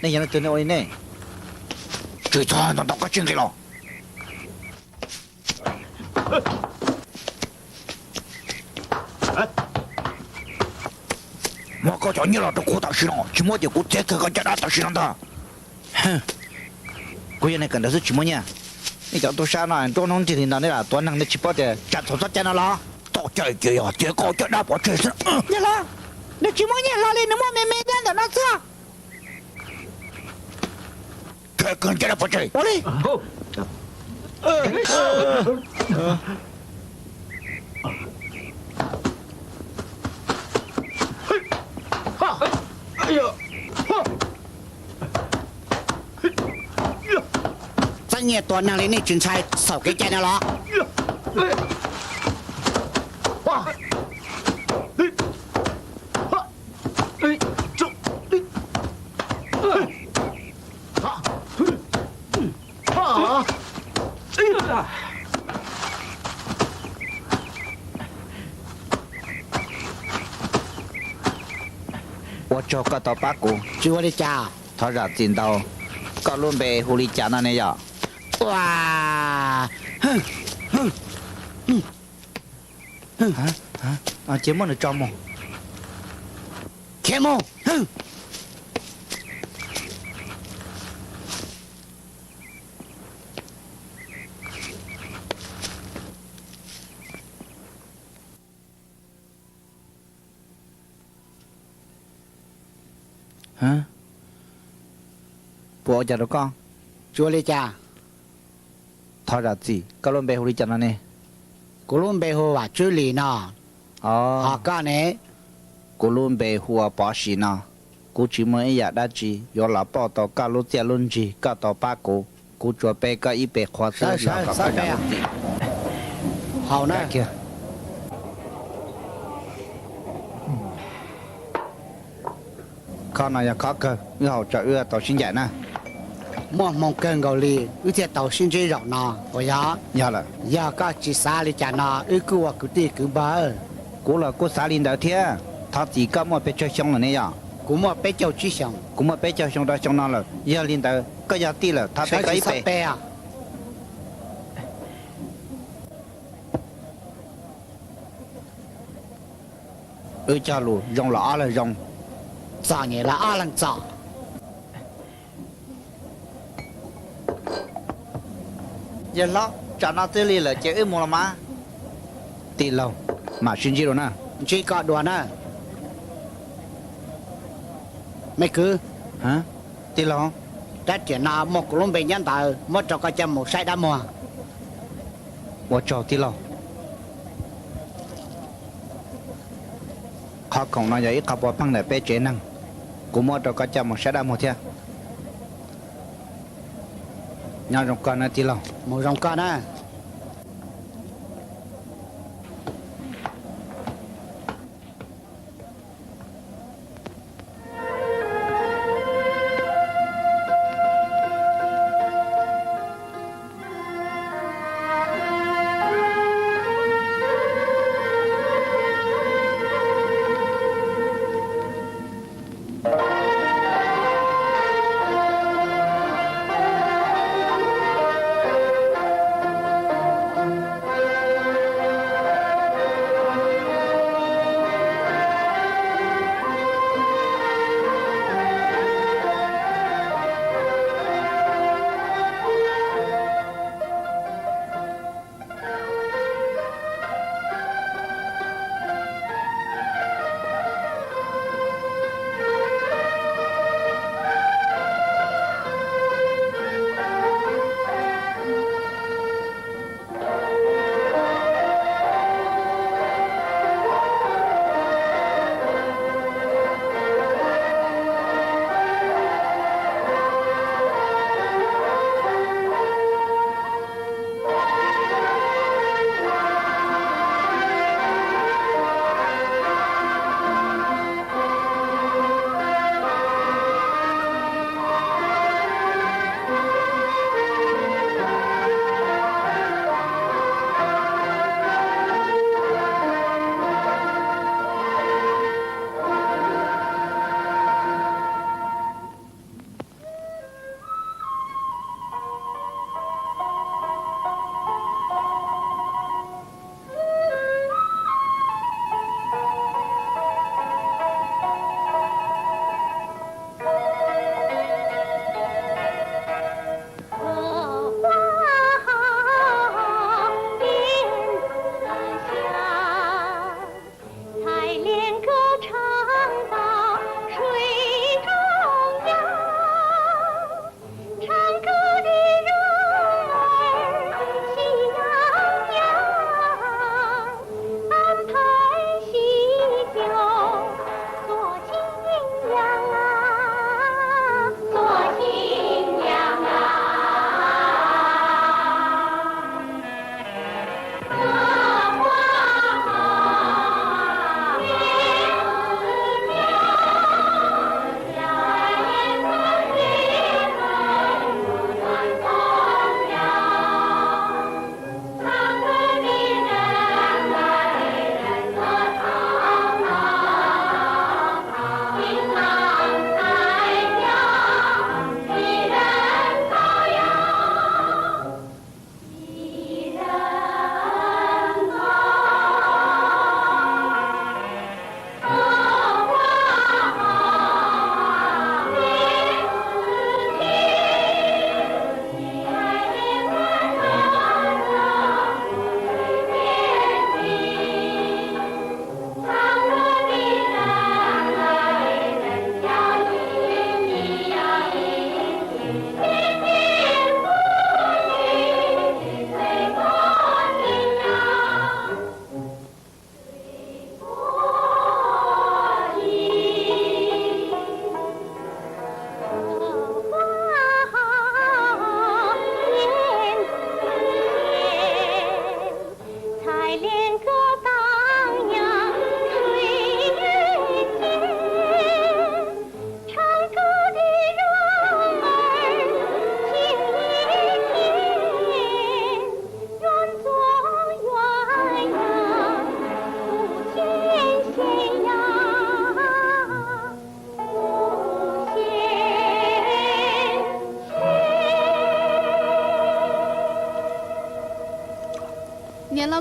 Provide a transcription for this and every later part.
Nej yog leej twg, nej ua li nej? Tsis txhob ntau ntau, koj tsis nqis los. Muab koj cov nyiaj los rau kuv tam sim no, tsis muab ces kuv txiav kawg koj caj dab tam sim no ntag. Kuv yog neeg kawm ntawv xwb tsis muaj nyiaj. Nej cov tub sab no nruab hnub nrig li no nej lam tuav neeg, nej tsis paub tias tsam txhaum txoj cai no los? Txoj cai ces yog txiav koj caj dab pov tseg xwb. Yog los, nws tsis muaj nyiaj hlo li, nws muaj me me thiab ntawm no xwb. Txiav koj caj dab pov tseg. Ua li. Txeeb nyiaj tua neeg li nej tsis ntshai txhaum kev cai no los? Ua tsaug koj tau pab kuv. Tsis ua li cas. Thov zam txim ntau. Koj lub npe hu li cas no ne yom? Ua, cia muab nws tso mus. Khiav mus. Puas ua cas rau koj? Tsis ua li cas. Thov zam txim, koj lub npe hu li cas no ne? Kuv lub npe hu Vam Tswb Lis no. Ho koj ne? Kuv lub npe hu ua Pov Sis no. Kuv tsis muaj ib yam dab tsi yuav los pauj tau koj lub txiaj lub ntsig, koj tau pab kuv. Kuv tsuas pe koj ib pe qhua xwb los kom koj zam lub txim. Haus na. Khob no yog khob kawg, wb haus tso wb tau sib ncaim na. Muaj hmoo kawg nkaus li, wb thiaj tau sib ntsib zaum no uas yog. Yog lawm. Yog koj tsis xav li cas no wb kuj ua kwv tij kwv npawg. Kuv los kuj xav li ntawd thiab. Thov txim, koj muaj pes tsawg xyoo lawm ne yom? Kuv muaj peb caug tsib xyoos. Kuv muaj peb caug xyoo rau xyoo no lawm. Yog li ntawd koj yog tij lawm, thov pe koj ib pe. Wb cog lus zoo los ob leeg zoo. Txom nyem los ob leeg txom. Yawg hlob, tsam no twb lig lawm ces wb mus los mas. Tij laug, mam sib ntsib dua na. Ntsib koj dua na. Me kwv. Tij laug. Rab riam no muaj kuv lub npe nyob ntawd, muab rau koj coj mus saib dab muag. Ua tsaug tij laug. Qhov khoom no yog ib qho puav pheej ntawm peb tsev neeg, kuv muab rau koj coj mus saib dab muag thiab. Nyob zoo koj na tij laug. Mus zoo koj na.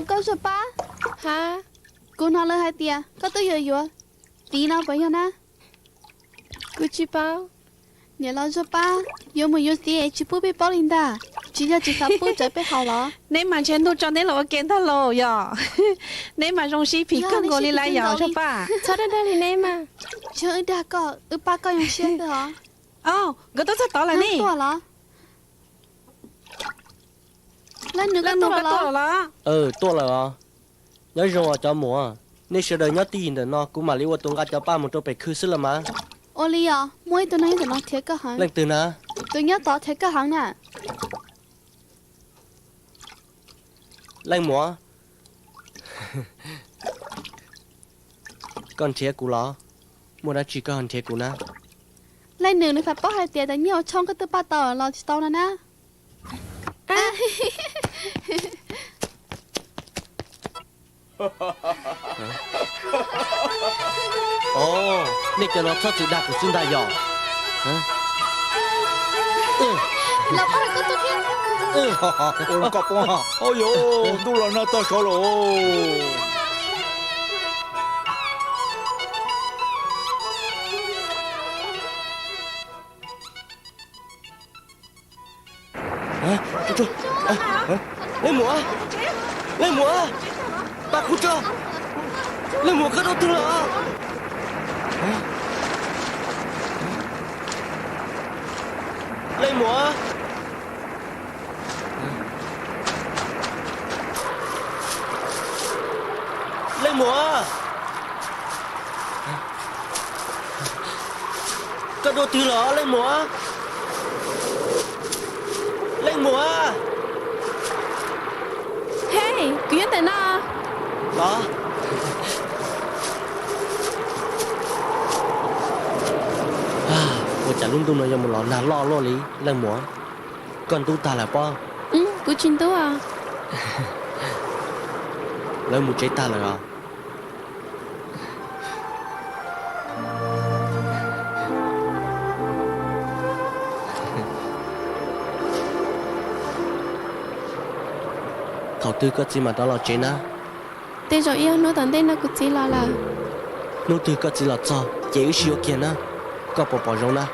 Koj Zuag Pab? Ha? Kuv hnov lawv hais tias koj twb yuav yuav txiv no puas yog na? Kuv tsis paub. Niam laus Zuag Pab, yuav mus yuav txiv es tsis pub peb paub li ntag, tsis yog tsis xav pub tsawv peb haus los? Neb mas ntshe ntuj tso neb los ua ke ntag lauj yom. Neb mas zoo siab phim kawg nkaus li lawm yom Zuag Pab. Txhob dag dag li neb mas. Tsis yog wb dag koj, wb pab koj zoo siab xwb os. Au, nkawd tuaj txog tod lawm ne. Tuaj los? Leej nus, koj tuaj los? Tuaj lawm os. Nyob zoo os cov muam, nej sawv daws nyob twj ywm ntawm no kuv mam li ua tus nqa cov paj mus rau pem khw xwb los mas. Ua li os, muaj ib tug neeg nyob ntawm no nrhiav koj heev. Leej twg na? Tus nyob tod nrhiav koj heev na. Leej muam, koj nrhiav kuv los? Muaj dab tsi koj nrhiav kuv na? Leej nus, nws xav paub hais tias tus nyiaj uas tshooj koj tus paj tau los tsis tau no na. Os, nej cov no txhob txwm dag kuv xwb ntag yom. Los pab koj tus thiab. Ua koj poob. Au yos, ntuj los nag tag saud lawm. Leej muam, leej muam, pab kuv tso. Leej muam, koj dua twg lawm? Leej muam, leej muam, koj dua twg lawm leej muam? Leej muam. Hej, kuv nyob ntawm no. Los. Ua cas lub ntuj no yuav mus los nag loj luaj li leej muam? Koj ntub tag lawm pob? Kuv tsis ntub. Lawv mus tsev tag lawm os. Thaum twg koj txiv mam rov los tsev na? Tej zaum ib ob hnub tom ntej no kuv txiv los lawm. Hnub twg koj txiv los txog ces wb sib yuav kiag na, koj puas pom zoo na?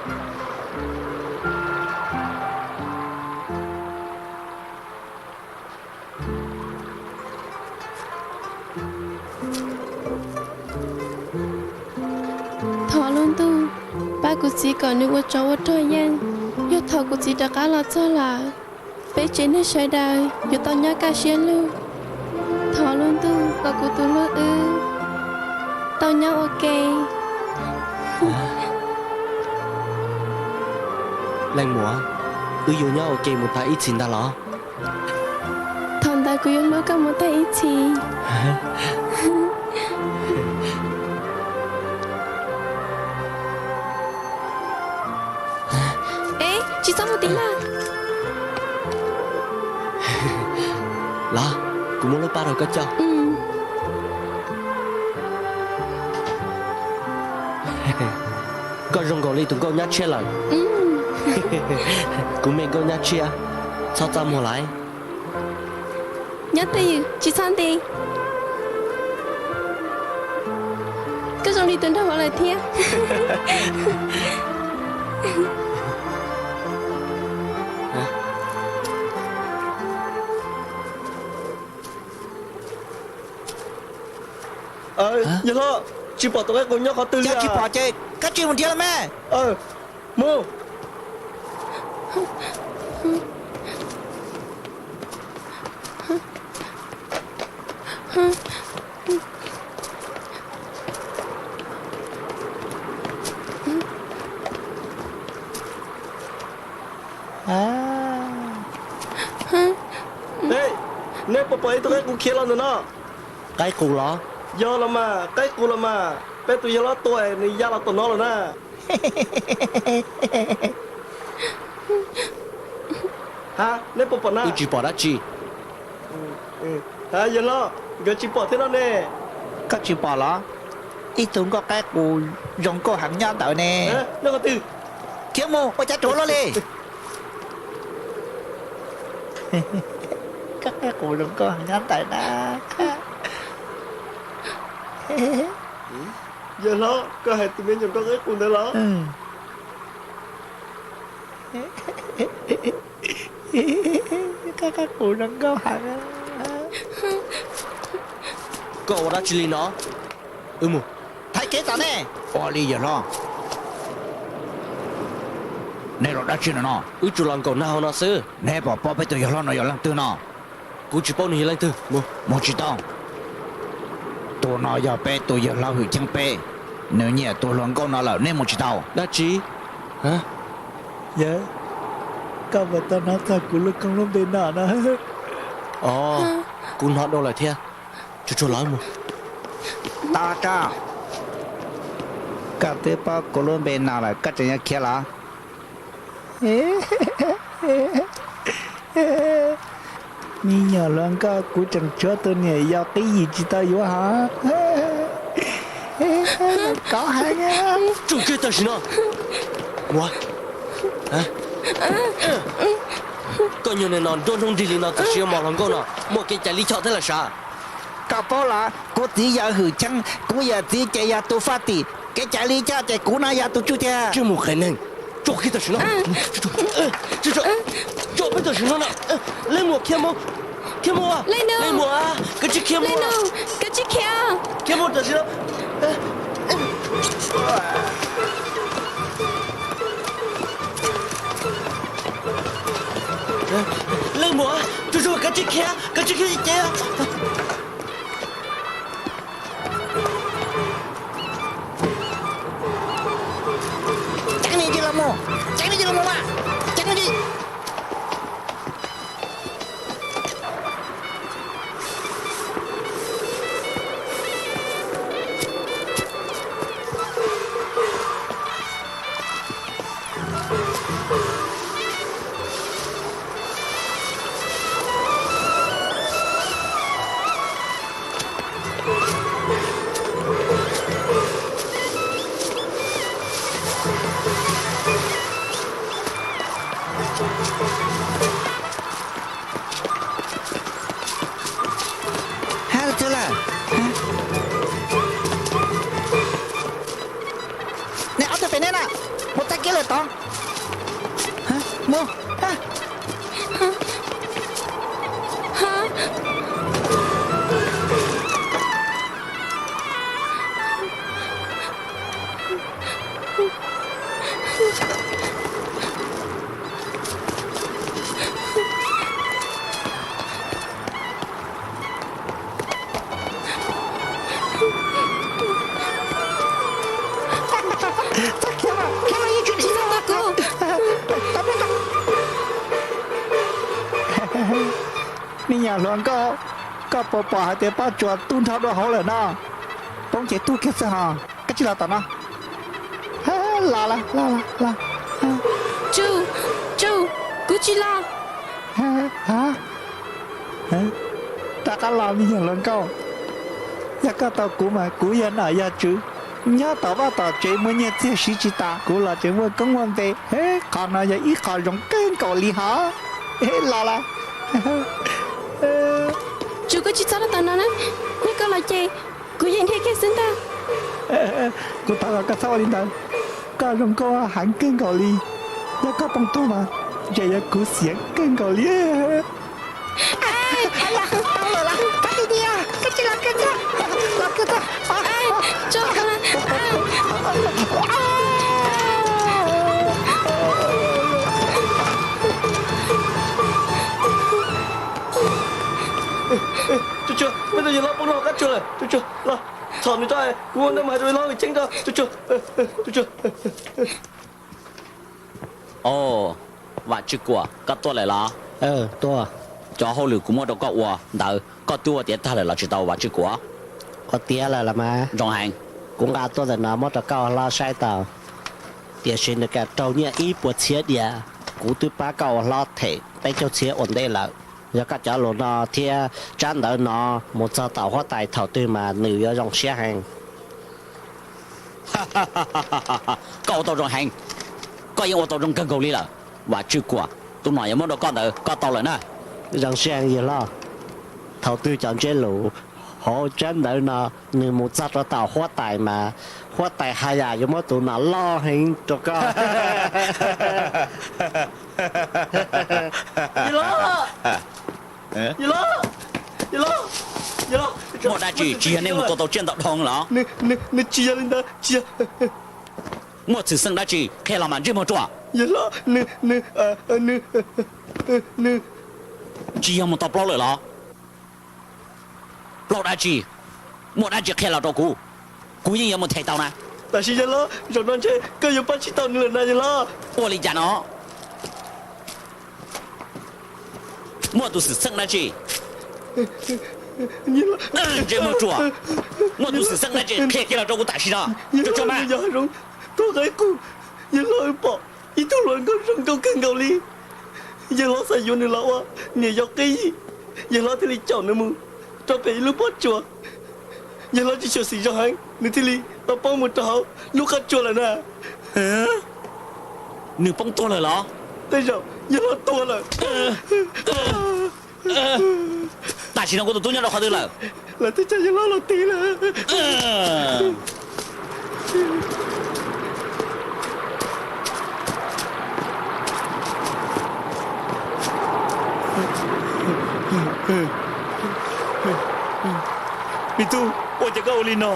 Thov lub ntuj pab kuv txiv kom nws ua tsov ua rog yeej. Yog thaum kuv txiv rov qab los txog lawm, peb tsev neeg sawv daws yuav tau nyob kaj siab lug. Thov lub ntuj kom kuv tus hlub wb tau nyob ua ke. Leej muam, wb yuav nyob ua ke mus tag ib txhis ntag los? Thaum ntawd kuv yuav hlub koj mus tag ib txhis. Ev, tsis txhob mus tid na. Los, kuv muab lub paj rau koj coj. Koj zoo nkaus li tus nkauj nyab tshiab lawm. Kuv me nkauj nyab tshiab, txhob txaj muag lauj. Nyob twj ywm, tsis txhob nti. Koj zoo li tus nraug vauv lawm thiab. Yawg hlob, tsis pom tus qaib qus nyob qhov twg li. Tsis pom ces koj cia mus nrhiav los mas. Mus. Nej puas pom ib tug qaib qus khiav los ntawm no? Qaib qus los? Yog los mas, qaib qus los mas, peb tus yawg hlob tua nws ya los tom no lawm na. Ha, nej puas pom na? Wb tsis pom dab tsi. Ha, yawg hlob, nkawd tsis pom thiab no ne. Koj tsis pom los? Ib tug nkauj qaib qus zoo nkauj heev nyob ntawd ne. Khiav mus ua cav ruam luaj li. Koj Qub qus zoo nkauj heev nyob ntawm na. Yawg hlob, koj hais tus me nyuam nkauj qub qus ntawd los? Qub qus zoo nkauj heev. Koj ua dab tsi li no? Wb mus. Thaiv kev tom nej. Ua li yawg hlob. Nej los dab tsi no no? Wb tsuas los nkaum nag hauv no xwb. Neb puas paub peb tus yawg hlob no yog leej twg no? Kuv tsis paub nws yog leej twg. Mus tsis tau. Tus no yog peb tus yawg hlob Hwm Cheeb peb, nws nyiam tus hluas nkauj no lawm, neb mus tsis tau. Dab tsi? Yawg, koj puas tau hnov txog kuv lub koob lub npe no no? Os, kuv hnov dua lawm thiab. Tsuag tsuag los mus. Tau tso. Koj twb paub kuv lub npe no lawm koj tseem yuav khiav los? Me nyuam hluas nkauj, kuv tseem tshuav tus niam yau qib yim tsis tau yuav hos. Kov heev. Tsuag kiag tam sim no. Ua, koj nyuag niag no nruab hnub nrig li no tam sim yuav mos hluas nkauj no muaj kev cai lij choj thiab lawm sav? Koj paub los, kuv txiv yawg Hwm Cheeb, kuv yawm txiv ces yog tus faj tim, kev cai lij choj ces kuv no yog tus tsuj tiag. Tsiaj mus qias neeg, tsuag kiag tam sim no. Tsuag peb tam sim no na. Leej muam, khiav mus, khiav mus. Leej muam, koj tsis khiav mus, koj tsis khiav, khiav mus tam sim no. Leej muam, tsuag tsuag, koj tsis khiav, koj tsis khiav ceev. Ceev nws cia los mus, ceev nws cia los mus mas, ceev nws cia. Hab, twg lawm? Nej ob tug pem nej na, mus tag kev lawm tod. Mus. Me nyuam hluas nkauj, koj puas pom hais tias pob tsuas tug nrho dua hauv lawm no? Poob ces tug kiag xwb hos, koj tsis los tom no. Los, los, los. Tsu, tsu, kuv tsis los. Rov qab los me nyuam hluas nkauj. Yog koj tau kuv mas kuv yog nom yog tswv, nyob tom vaj tom tsev muaj nyiaj txiag siv tsis tas, kuv los tseem muaj koob muaj npe. Qhov no yog ib qho zoo kawg nkaus li hos. Los, los. Tsu, koj tsis txhob los tom no na, yog koj los ces kuv yeej dhia kiag xwb ntag. Kuv thov kom koj txhob ua li ntawd, koj zoo nkauj heev kawg nkaus li. Yog koj poob tuag mas ntshe yuav khuv xim kawg nkaus li. Tsuag tsuag, peb tus yawg hlob poob rau hauv qab tsuag lawm. Tsuag tsuag, los txhom nws tso, kuv ua nteej mus hais rau yawg hlob Hwm Cheeb tso. Tsuag tsuag, tsuag tsuag. Os, Vam Tswj Kuam, koj tuaj lawm los? Tuaj. Cov hauj lwm kuv muab rau koj ua ntawd koj twb ua tiav tag lawm los tsis tau Vam Tswj Kuam? Ua tiav lawm los mas. Zoo heev. Kuv nqa tuaj ntawm no muab rau koj ua hlob saib tau, tiam sis nws kam raug nyiaj ib puas txhiab dias. Kuv twb pab koj ua hlob them peb caug txhiab ua ntej lawm. Yog koj cov lus no thiab tsab ntawv no mus txog tom huab tais thaum twg mas nws yuav zoo siab heev. Koj ua tau zoo heev, koj yeej ua tau zoo kawg nkaus li lawm. Vam Tswj Kuam, tus nom yuav muab rau koj ntawd koj tau lawm na. Zoo siab heev yawg hlob. Thaum twg cov ntsej lus hauv tsab ntawv no nws mus txog rau tom huab tais mas huab tais haj yam yuav muab tus no loj heev rau koj. Muaj dab tsi tsis yog nej mus tua tau tsiaj ntau dhau los? Nws tsis yog li ntawd, tsis yog. Muaj xwm txheej dab tsi qhia los mas ntsej muag ruam. Yawg hlob, nws, nws, nws, nws tsis yog mus tau plaub lawm los? Plaub dab tsi? Muaj dab tsi qhia los rau kuv, kuv yeej yuav mus them tau na. Tam sim yawg hlob, zaum no ntshe koj yuav pab tsis tau nws lawm na yawg hlob. Ua li cas no? Muaj tus xwm txheej dab tsi? Ntsej muag ruam, muaj tus xwm txheej dab tsi qhia kiag los rau kuv tam sim no. Tso tso mas. Yog hav zoov tuag qe qus, yawg hlob wb pom ib tug hluas nkauj zoo nkauj kawg nkaus li. Yawg hlob xav yuav nws los ua niam yau qeb yim, yawg hlob thiaj li caum nws mus rau pem ib lub pob tsuas. Yawg hlob tsis xyuam xim zoo heev, nws thiaj li tau poob mus rau hauv lub qab tsuas lawm na. Nws poob tuag lawm los? Tej zaum yawg hlob tuag lawm. Tam sim no kuv tus tub nyob rau qhov twg lawm? Lawv twb coj yawg hlob los tiv lawm. Me tub, ua cas koj ua li no?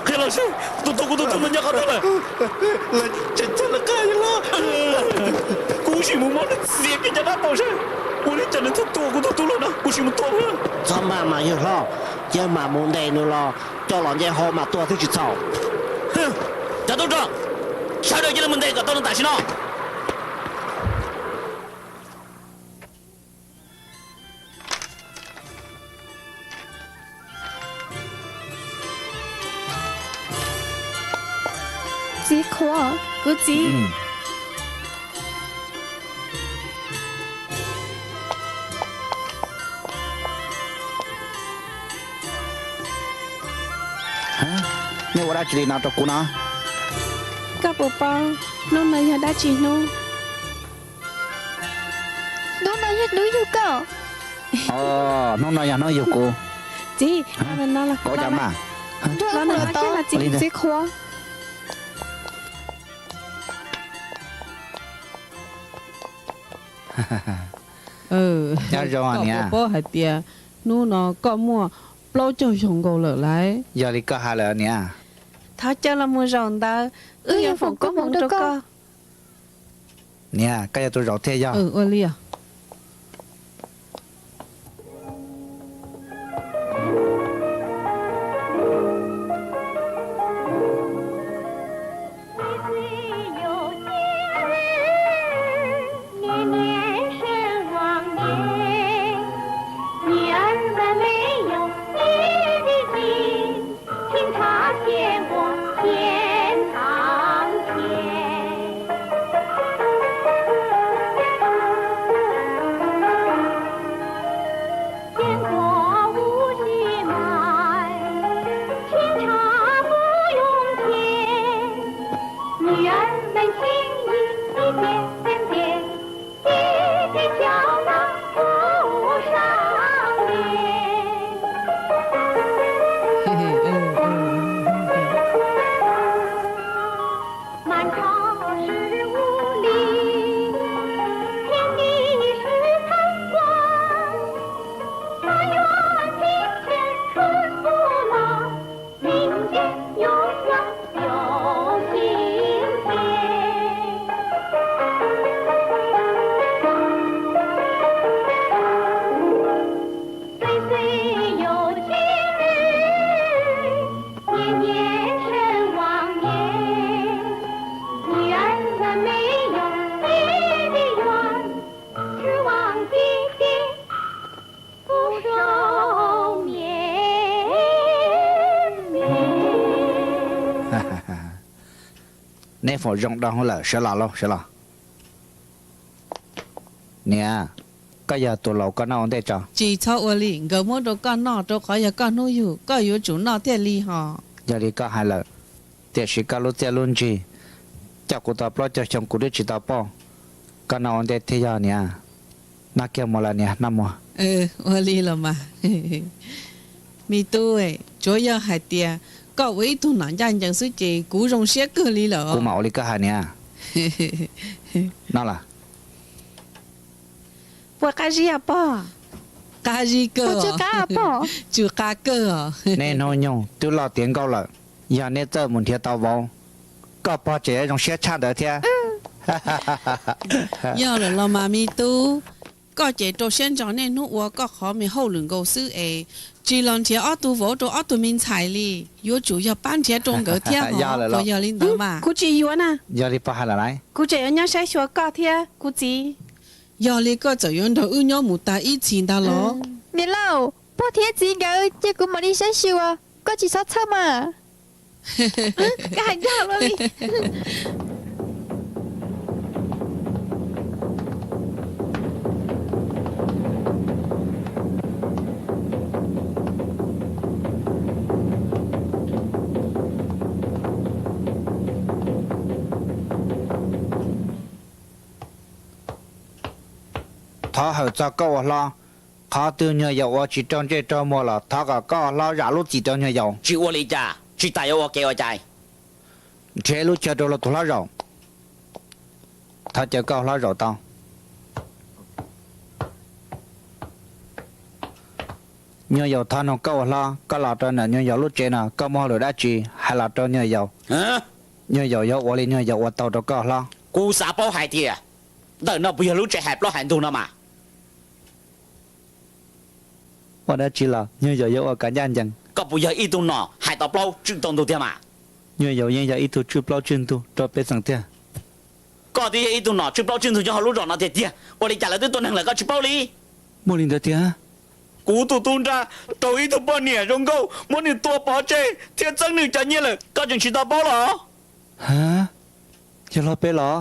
Qhia los seb, tus tuag kuv tus tub no nyob qhov twg lawm? Lawv tseem coj lawv qab yawg hlob. Kuv sim mus muab nws txiav kiag cov dab tau seb ua li cas nws thiaj tua kuv tus tub los no, kuv sim mus tua. Txhob maj mas yawg hlob, yawg mam mus ntes nws los coj los nce hau mas tua thiaj tsis txhaum. Cov tub rog, sawv daws cia li mus ntes kom tau nws tam sim no. Txiv qhua, kuv txiv. Nej ua dab tsi li no rau kuv no? Koj puas paub hnub no yog dab tsi hnub? Hnub no yog hnub yug koj. Hnub no yog hnub yug kuv. Txiv, los no los. Ua cas mas? Los no los kiag los txiv, txiv qhua. Nyob zoo koj niam. Puas paub hais tias hnub no koj muaj plaub caug xyoo nkaus lawm lauj? Yog li koj hais lawm niam. Thov caw los mus zaum ntawd, wb yuav foom koob hmoov rau koj. Niam, koj yog tus zaum thiaj yog. Ua li os. Nej foom zoo dua lawm, sawv los lauj, sawv los. Niam, koj yog tus laus koj noj ua ntej tso. Tsis txhob ua li, nkawd muab rau koj noj rau qhov yog koj hnub yug, koj yuav tsum noj thiaj li hos. Yog li koj hais lawm, tiam sis koj lub txiaj lub ntsig coj kuv tau plaub caug xyoo kuv twb tsis tau pauj. Koj noj ua ntej thiab yog niam? Noj kiag mus lawm niam, noj mus. Ua li los mas. Me tub, tsuav yog hais tias koj ua ib tug nom ncaj ncees xwb ces kuv zoo siab kawg li lawm. Kuv mam ua li koj hais niam. Noj lawm. Puas qab zib os pog? Qab zib kawg. Tsw qab kawg os. Nej hnub nyoog twb loj tiav nkauj lawm, yog nej txawj mus nrhiav tau vauv, koj pog tseem yuav zoo siab tshaj ntawd thiab. Yog lawm los mas me tub, koj ces rau siab ntso niaj hnub ua koj qhov me hauj lwm nkaus xwb es tsis los nrhiav ob tug vauv rau ob tug me ntxhais li. Yuav tsum yog pab nrhiav rau nkawd thiab hos, puas yog li ntawd mas? Kuv tsis yuav na. Yog li pog hais lawm lauj? Kuv tseem yuav nyob saib xyuas koj thiab kuv txiv. Yog li koj txawm yuav nrog wb nyob mus tas ib txhis ntag los? Niam laus, pog thiab txiv nkawd cia kuv mam li saib xyuas, koj tsis txhob txhawj mas. Koj hais ncaj luaj li. Thov hawm txog koj ua hlob, qhov twg nyuag yaus ua tsis raug ntsej raug muag los thov kom koj hlob zam lub txim rau nyuag yaus. Tsis ua li cas, tsis tas yuav ua kev ua cai. Nrhiav lub chaw rau luag tus hlob zaum. Thov caw koj hlob zaum tau. Nyuag yaus thov noog koj ua hlob, koj los rau ntawm nyuag yaus lub tsev no koj muaj hauj lwm dab tsi hais los rau nyuag yaus. Nyuag yaus yuav ua li nyuag yaus ua tau rau koj hlob. Kuv xav paub hais tias ntawm no puas yog lub tsev hais plaub hais ntug no mas? Ua dab tsi los nyuag yaus yuav ua kom ncaj ncees. Koj puas yog ib tug nom hais tau plaub tswj tau ntug tiag mas? Nyuag yaus yeej yog ib tug tswj plaub tswj ntug rau pej xeem tiag. Koj twb yog ib tug nom tswj plaub tswj ntug nyob hauv lub zos no tiag tiag, ua li cas lawv twb tua neeg lawm koj tsis paub li? Muaj li ntawd tiag? Kuv tus tub nrag raug ib tug poj niam zoo nkauj muab nws tua pov tseg thiab txeeb nws cov nyiaj lawm, koj tseem tsis tau paub los? Ha, yog hlob peb los?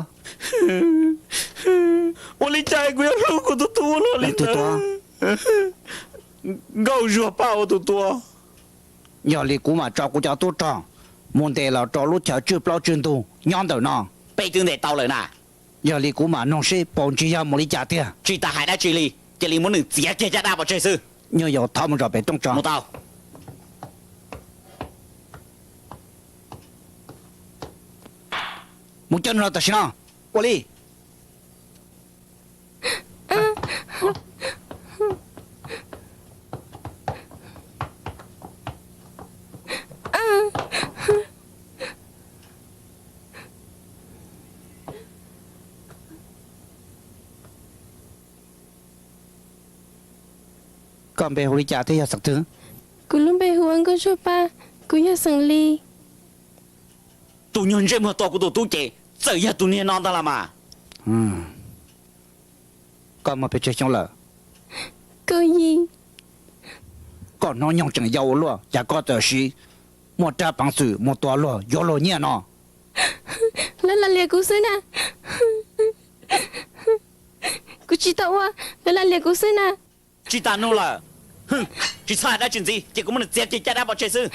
Ua li cas kuv yuav hlub kuv tus tub ua luaj li ntawd? Nkauj Zuag Paj ua tus tua. Yog li kuv mam tso kuv cov tub rog mus ntes los rau lub chaw tswj plaub tswj ntug nyob ntawm no. Peb twb ntes tau lawm na. Yog li kuv mam noog seb puas ntsig yog mus li cas tiag. Tsis tas hais dab tsi li, cia li muab nws txiav kiag caj dab pov tseg xwb. Nyuag yaus thov mus zom pem rooj tso. Mus tau. Mus coj nws los tam sim no. Ua li. Koj npe hu li cas thiab yog xeem twg? Kuv lub npe hu ua Nkauj Zuag Paj, kuv yog xeem Lis. Tus nyuag ntsej muag tua kuv tus tub ces txawm yog tus niag no ntag los mas. Koj muaj pes tsawg xyoo lawm? Kaum yim. Koj hnub nyoog tseem yau ua luaj, cas koj txawm siv muaj rab peev xwm mus tua luag yuav luag nyiaj no? Lawv lam liam kuv xwb na. Kuv tsis tau ua, lawv lam liam kuv xwb na. Tsis tas nug lawm. Tsis txhob hais dab tsi ntxiv, ces kuv muab nws txiav kiag caj dab pov tseg xwb.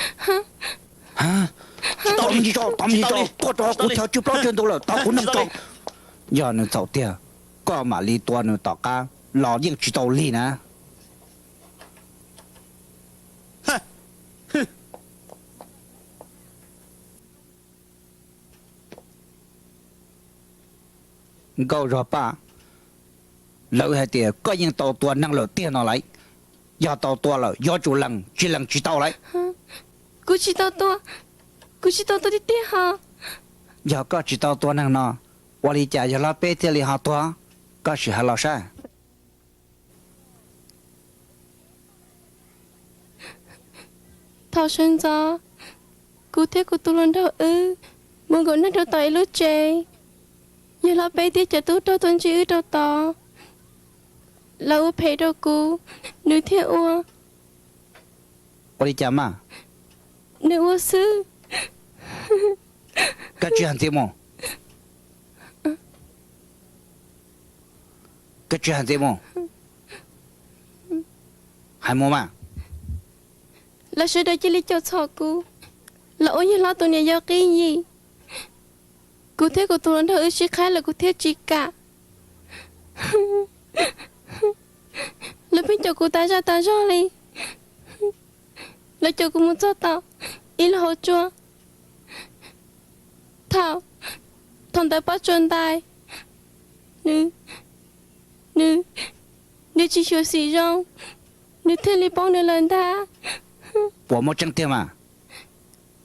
Tau me ntsis tso, tau me ntsis tso, tuaj rau kuv chaw tswj plaub tswj ntug lawm, tau kuv noog tso. Yog nws txhaum tiag, koj mam li tua nws tom qab los yeej tsis tau lig na. Nkauj Zog Paj, lawv hais tias koj yeej tau tua neeg lawm tiag no lauj. Yog tau tua lawm yuav tsum lees, tsis lees tsis tau lauj. Kuv tsis tau tua, kuv tsis tau tua tiag tiag ho. Yog koj tsis tau tua neeg no, ua li cas yawg hlob peb thiaj li ho tuag? Koj sim hais los saib. Thaum sawv ntxov, kuv thiab kuv tus hluas nraug wb mus nkaum neeg rau tom ib lub tsev. Yawg hlob peb thiab cov tub rog tuaj ntsib wb rau tod. Lawv ua phem rau kuv, nws thiaj ua. Ua li cas mas? Nws ua xwb. Koj tsis hais ntxiv mus. Koj tsis hais ntxiv mus. Hais mus mas. Lawv sawv daws cia li caum txhom kuv, los ua yawg hlob tus niam yau qib yim. Kuv thiab kuv tus hluas nraug wb sib qhaib lawm kuv thiaj tsis kam. Lawv pheej caum kuv tas zaj tas zog li. Lawv caum kuv mus txog tom ib lub hauv tsua. Thaum, thaum ntawd pob tsuas ntais, nws, nws, nws tsis xyuam xim zoo, nws thiaj li poob nws lawm ntag. Puas muaj tseeb tiag mas?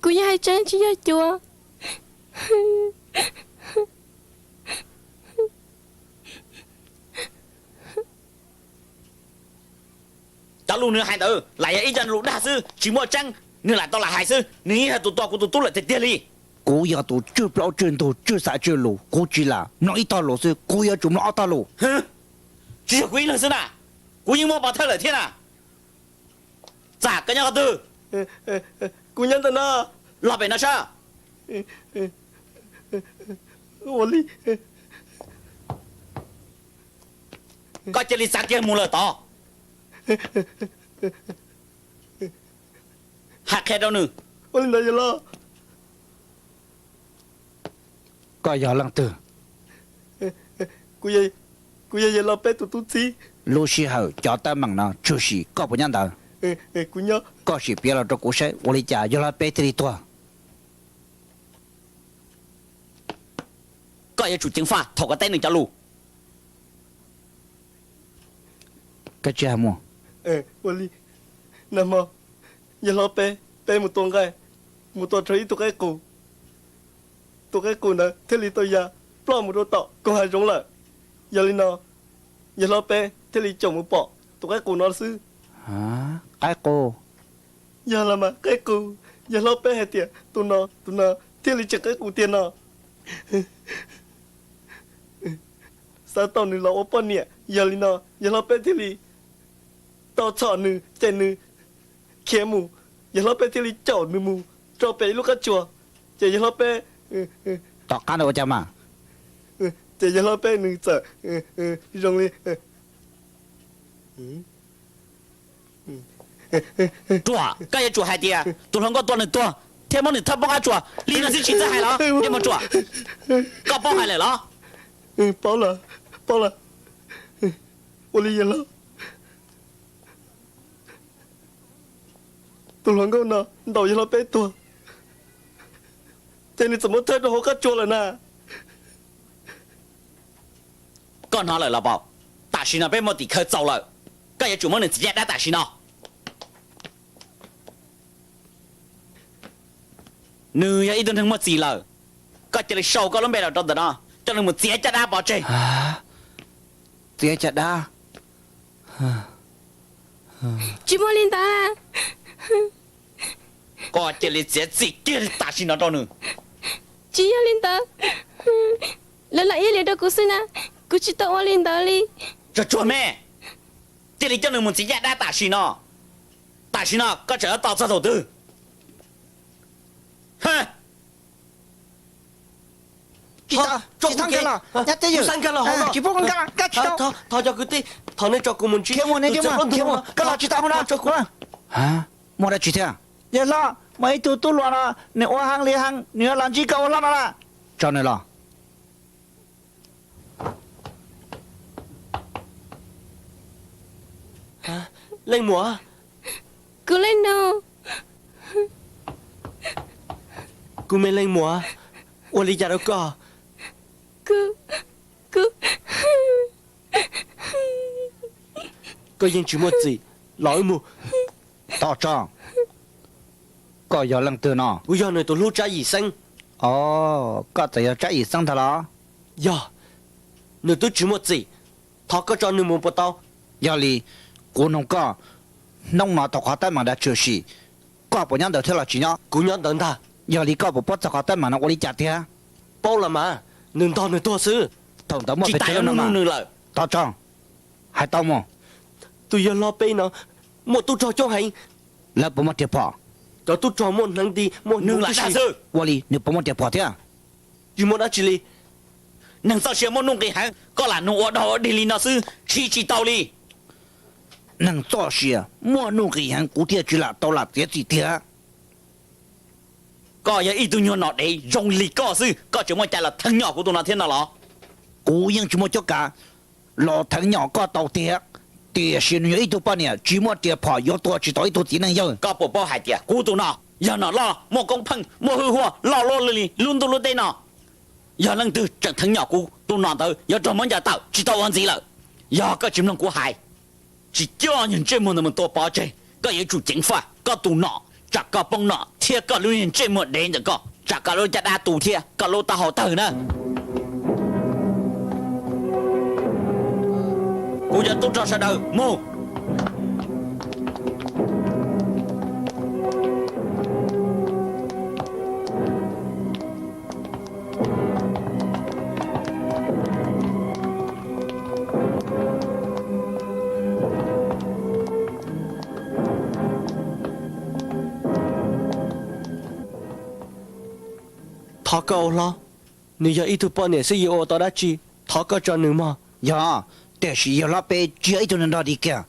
Kuv yeej hais tseeb tsis yog cuav. Cov lus nws hais ntawd lam yog ib co lus dag xwb, tsis muaj tseeb, nws lam tau lam hais xwb, nws yeej yog tus tua kuv tus tub lawm tiag tiag li. Kuv yog tus tswj plaub tswj ntug tswj xav tswj lus, kuv tsis lam mloog ib tog lus xwb, kuv yuav tsum mloog ob tog lus. Tsis yog kuv ib leeg xwb na, kuv yeej muaj pov thawj lawm thiab na. Txawm koj nyob qhov twg? Kuv nyob ntawm no. Los pem no saib. Ua li, koj cia li txav kiag mus lawm tod. Hais qhia rau nws. Ua li ntawd yawg hlob. Koj yog leej twg? Kuv yog yawg hlob peb tus tub txib. Lub sij hawm cov teeb meem no tshwm sim, koj puas nyob ntawd? Koj sim piav los rau kuv saib ua li cas yawg hlob peb thiaj li tuag. Koj yuav tsum ceev faj thaum koj teb nws cov lus. Koj tsis hais mus. Ua li, nag hmo yawg hlob peb, peb mus tua nqaij, mus tua raug ib tug qaib qus. Tus qaib qus ntawd thiaj li tau ya ploj mus rau tom koog hav zoov lawm. Yog li no, yawg hlob peb thiaj li caum mus pom tus qaib qus no xwb. Qaib qus? Yog los mas qaib qus. Yawg hlob peb hais tias tus no, tus no thiaj li tseem qaib qus tiag no. Xav tau nws los ua poj niam, yog li no yawg hlob peb thiaj li tau txhom nws ces nws khiav mus, yawg hlob peb thiaj li caum nws mus rau pem ib lub qab tsuas, ces yawg hlob peb, tom qab ntawd ua cas mas, ces yawg hlob peb nws txawm zoo li Ruam, koj yuav tsum hais tias tus hluas nkauj tua nws tuag thiab muab nws thawb poob qab tsuas li no xwb tsis txawj hais los? Dej Muag Ruam, koj paub hais lawm los? Paub lawm, paub lawm. Ua li yawg hlob, tus hluas nkauj no ntaus yawg hlob peb tuag, ces nws txawm muab thawb rau hauv qab tsuas lawm na. Koj hnov lawm los paub? Tam sim no peb muaj tim khawv txaus lawm, koj yuav tsum muab nws txiav caj dab tam sim no. Nws yog ib tug neeg muaj txim lawm, koj cia li sau koj lub npe los rau ntawm no, coj nws mus txiav caj dab pov tseg. Txiav caj dab? Tsis muaj li ntawd. Koj cia li txiav txim kiag tam sim no rau nws. Tsis yog li ntawd, lawv lam ib li rau kuv xwb na, kuv tsis tau ua li ntawd li. Tsuag tsuag me, cia li coj nws mus txiav caj dab tam sim no. Tam sim no koj tseem yuav tos txog thaum twg? Tsis tau, tsis tau nkag los, nyob twj ywm, tsis pub koj nkag, nkag tsis tau. Thov cov kwv tij, thov nej tso kuv mus ntsib, khiav mus, khiav mus, koj los tsis tau hauv no. Muaj dab tsi thiab? Yawg hlob, muaj ib tug tub hluas no, nws ua heev li heev, nws yuav los ntsib koj ua hlob no lawm. Tso nws los. Leej muam. Kuv leej nus. Kuv me leej muam, ua li cas rau koj? Kuv, kuv, koj yeej tsis muaj txim, los wb mus. Thov tso, koj yog leej twg no? Kuv yog nws tus hlub Tsab Yim Xeeb. Os, koj txawm yog Tsab Yim Xeeb ntag los? Yog, nws twb tsis muaj txim, thov koj tso nws mus puas tau? Yog li, kuv nug koj, hnub no thaum qhov teeb meem ntawd tshwm sim, koj puas nyob ntawd thiab los tsis nyob? Kuv nyob ntawd ntag. Yog li koj puas paub txog qhov teeb meem no ua li cas tiag? Paub los mas, nws ntog nws tuag xwb. Thaum ntawd muaj pes tsawg leej no mas? Thov tso, hais tau mus. Tus yawg hlob peb no muaj tub rog coob heev. Lawv puas muaj riam phom? Cov tub rog muaj hneev ti, muaj hneev ti xwb. Ua li nws puas muaj riam phom thiab? Tsis muaj dab tsi li. Neeg txoj sia muaj nuj nqis heev, koj lam nug ua dog ua dig li no xwb siv tsis tau li. Neeg txoj sia muaj nuj nqis heev, kuv thiaj tsis lam tau lam txiav txim tiag. Koj yog ib tug nyuag nom dev zoo li koj xwb, koj tseem muaj cai los theej nyom kuv tus no thiab no los? Kuv yeej tsis muaj cuab kav, Los theev nyom koj tau tiag, tiam sis nws yog ib tug poj niam tsis muaj riam phom, yuav tua tsis tau ib tug txiv neej yawg. Koj puas paub hais tias kuv tus nom yog nom loj, muaj koob pheej, muaj hwj huam, loj luaj li lub ntuj lub teb no. Yog leej twg tseem theev nyom kuv tus nom ntawd yuav raug muab ncaws tawm tsis tau ua ntxiv lawm. Yog koj tsis mloog kuv hais, tsis coj yog ntsej muag ntawd mus tua pov tseg, koj yuav tsum ceev faj koj tus nom, tsam koj poob nom thiab koj lub niag ntsej muag dev ntawm koj, tsam koj lub caj dab tu thiab koj lub taub hau tawg na. Kuv cov tub rog sawv daws mus. Thov koj ua hlob, nws yog ib tug poj niam xwb yuav ua tau dab tsi, thov koj tso nws mog. Yog, tiam sis yawg hlob peb tsis yog ib tug neeg nrog dig kiag.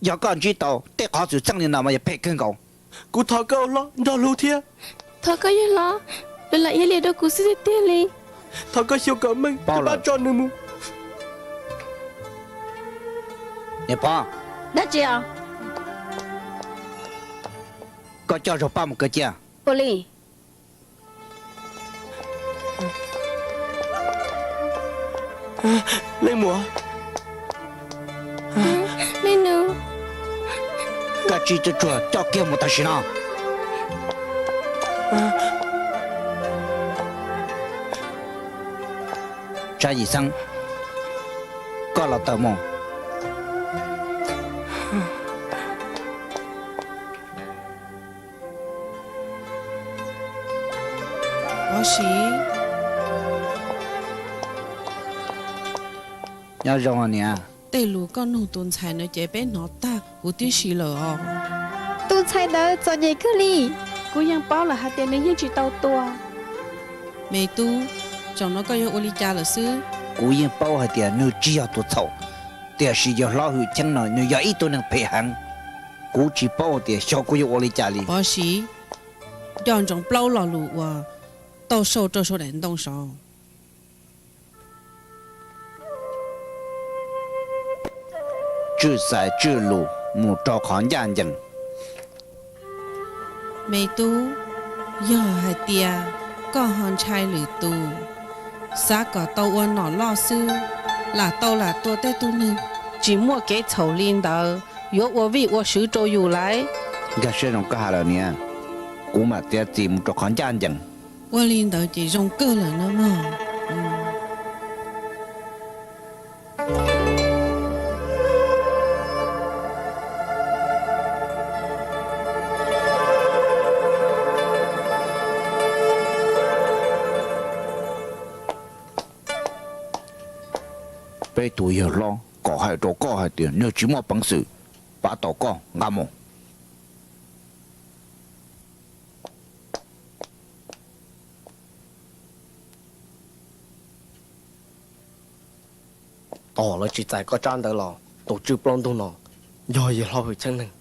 Yog koj ntsib tau tej qhov xwm txheej li no mas yog phem kawg nkaus. Kuv thov koj ua hlob nrog hlub thiab. Thov koj yawg hlob, nws lam iab liam rau kuv xwb tiag tiag li. Thov koj xyuas kom meej, pab tso nws mus. Niam Pov, dab tsi os? Koj coj zaug pab mus kawg cia. Ua li. Leej muam. Leej nus. Koj tsis tsuag tsuag coj kiag mus tam sim no. Tsab Yim Xeeb, koj los tawm mus. Pov Siv. Nyob zoo niam. Tej lus koj nug tus ntxhais no ces peb hnov tag huv tib si lawm os. Tus ntxhais ntawd txom nyem kawg li. Kuv yeej paub lawm hais tias nws yeej tsis tau tua. Me tub, zaum no koj yuav ua li cas lawm xwb? Kuv yeej paub hais tias nws tsis yog tus txhaum, tiam sis yawg hlob Hwm Cheeb no nws yog ib tug neeg phem heev. Kuv tsis paub tias xyov kuv yuav ua li cas li. Pov Siv, nco ntsoov plaub lo lus uas tau sau rau saum daim ntoo saud. Tswj xaiv tswj lus mus rau qhov ncaj ncees. Me tub, yog hais tias koj ho ntshai lwm tus, xav kom tau ua nom loj xwb, lam tau lam tua tej tug neeg. Tsis muaj kev txhaum li ntawd yuav ua vij ua sw rau yus lauj. Nkag siab zoo koj hais lawm niam, kuv mam txiav txim mus rau qhov ncaj ncees. Ua li ntawd ces zoo kawg lawm no mog. Peb tus yawg hlob kom hais rau koj hais tias nws tsis muaj peev xwm pab tau koj, nqa mus. Tos lawv tsis txais koj tsab ntawv los tus tswj plaub ntug no yog yawg hlob Hwm Cheeb neeg.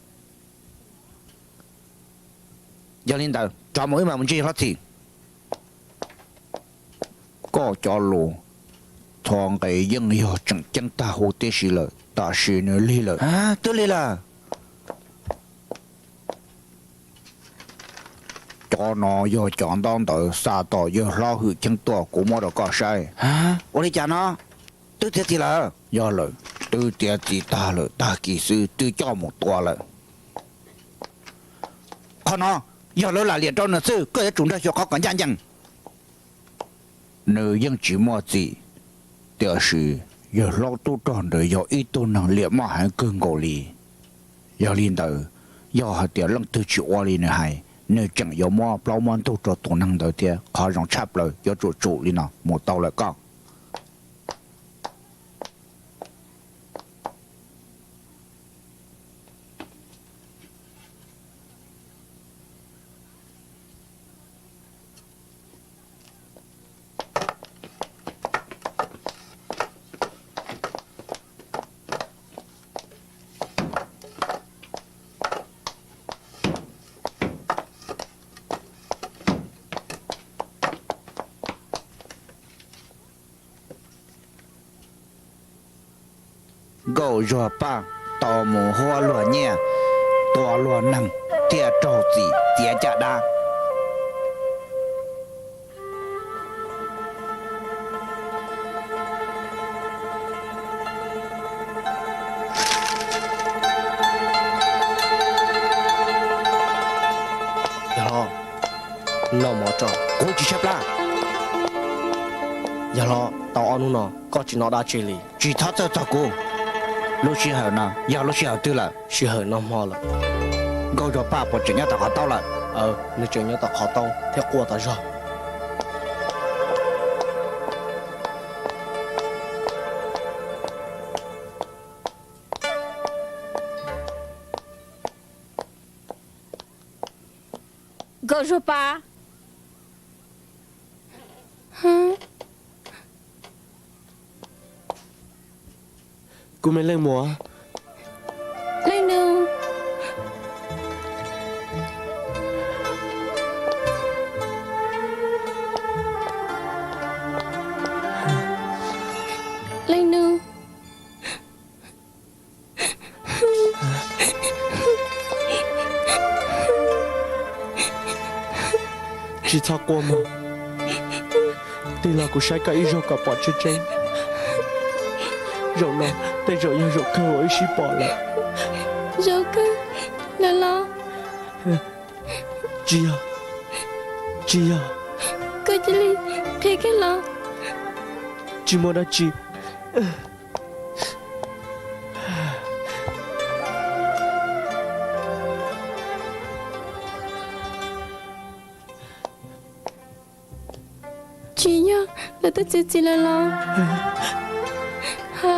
Yog li ntawd rov mus wb mam mus ntsib yawg hlob Txhim. Koj cov lus txhua nqe yeej yog tseem ceeb tag huv tib si lawm, tam sim nws lig lawm. Twb lig lawm. Cov no yog cov ntaub ntawv xa tom yawg hlob Hwm Cheeb tuaj, kuv muab rau koj saib. Ua li cas no? Twb txiav txim lawm. Yog lawm, twb txiav txim tag lawm, tag kis xwb twb coj mus tua lawm. Qhov no yog lawv lam liam rau nws xwb, koj yuav tsum nrog xyuas qhov kom ncaj ncees. Nws yeej tsis muaj txim, tiam sis yawg hlob tub rog ntawd yog ib tug neeg liam maj heev kawg nkaus li. Yog li ntawd, yog hais tias leej twg tsis ua li nws hais, nws tseem yuav muab plaub muab ntug rau tus neeg ntawd thiab. Qhov zoo tshaj plaws yuav tsum tsum li no mus tau lawm koj. Nkauj Zuag Paj tau mus huab luag nyiaj, tua luag neeg, thiaj raug txim txiav caj dab. Yawg hlob, noj mov tso. Kuv tsis tshaib plab. Yawg hlob, tau ob hnub no koj tsis noj dab tsi li. Tsis txhob txhawj txog kuv. Lub sij hawm no yog lub sij hawm twg lawm? Sij hawm noj hmo lawm. Nkauj Zuag Paj puas tseem nyob tom qhov taub lawm? Aw, nws tseem nyob tom qhov taub thiab quaj tas zog. Nkauj Zuag Paj. Kuv me leej muam. Leej nus. Leej nus. Tsis txhob quaj mog. Tig los kuv saib koj ib zaug kom pom tseeb tseeb. Zaum no tej zaum yog zaum kawg uas wb sib pom lawm. Zaum kawg lawm los? Tsis yog, tsis yog. Koj cia li qhia kiag los. Tsis muaj dab tsi. Tsis yog lawv twb txiav txim lawm los? Ha,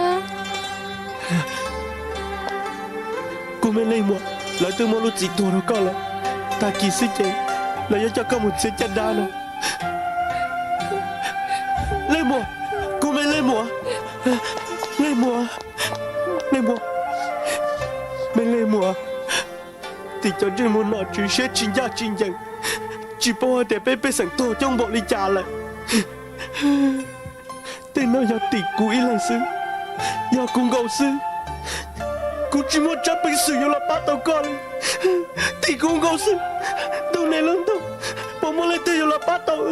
kuv me leej muam, lawv twb muab lub txim tuag rau koj lawm. Tag kis xwb ces lawv yuav coj koj mus txiav caj dab no. Leej muam, kuv me leej muam, leej muam, leej muam, me leej muam. Tim cov ntsej muag nom tswv siab tsis ncaj tsis ncees, tsis paub hais tias peb pej xeem tuag coob npaum li cas lawm. Tej no yog tim kuv ib leeg xwb, yog kuv nkaus xwb. Kuv tsis muaj tsab peev xwm yuav los pab tau koj li. Tim kuv nkaus xwb, ntuj niam lub ntuj, puas muaj leej twg yuav los pab tau wb?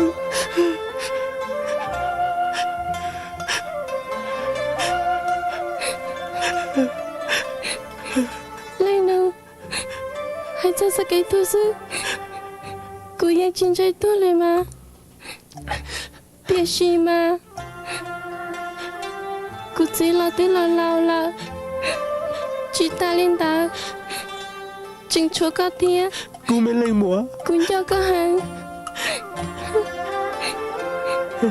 Leej nus, hais txog txoj kev tuag xwb, kuv yeej tsis ntshai tuag li mas. Tiam sis mas kuv txiv los twb los laus lawm, tsis tas li ntawd tseem tshuav koj thiab. Kuv me leej muam, kuv nco koj heev.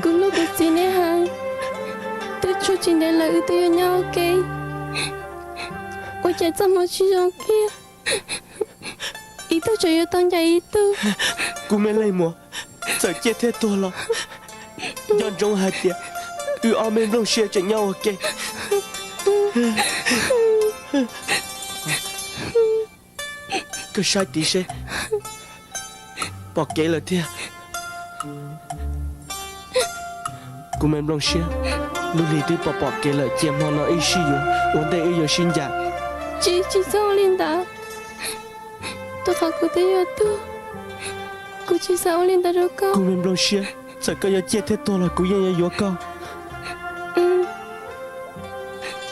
Kuv hlub kuv txiv nej heev, twb tshuav tsis ntev lawm wb twb yuav nyob ua ke. Ua cas txoj hmoov tsis zoo kiag, ib tug tseem yuav tau ncaim ib tug. Kuv me leej muam, txawm ciaj thiab tuag los nco ntsoov hais tias wb ob me nplooj siab tseem nyob ua ke. Koj saib tid seb, pom kev lawm tiag. Kuv me nplooj siab, lub hli twb pom pom kev lawm, cia hmo no wb sib yuav ua ntej wb yuav sib ncaim. Tsis, tsis txhob ua li ntawd. Rau qhov kuv twb yuav tuag, kuv tsis xav ua li ntawd rau koj. Kuv me nplooj siab, txawm koj yuav ciaj thiab tuag los kuv yeej yuav yuav koj.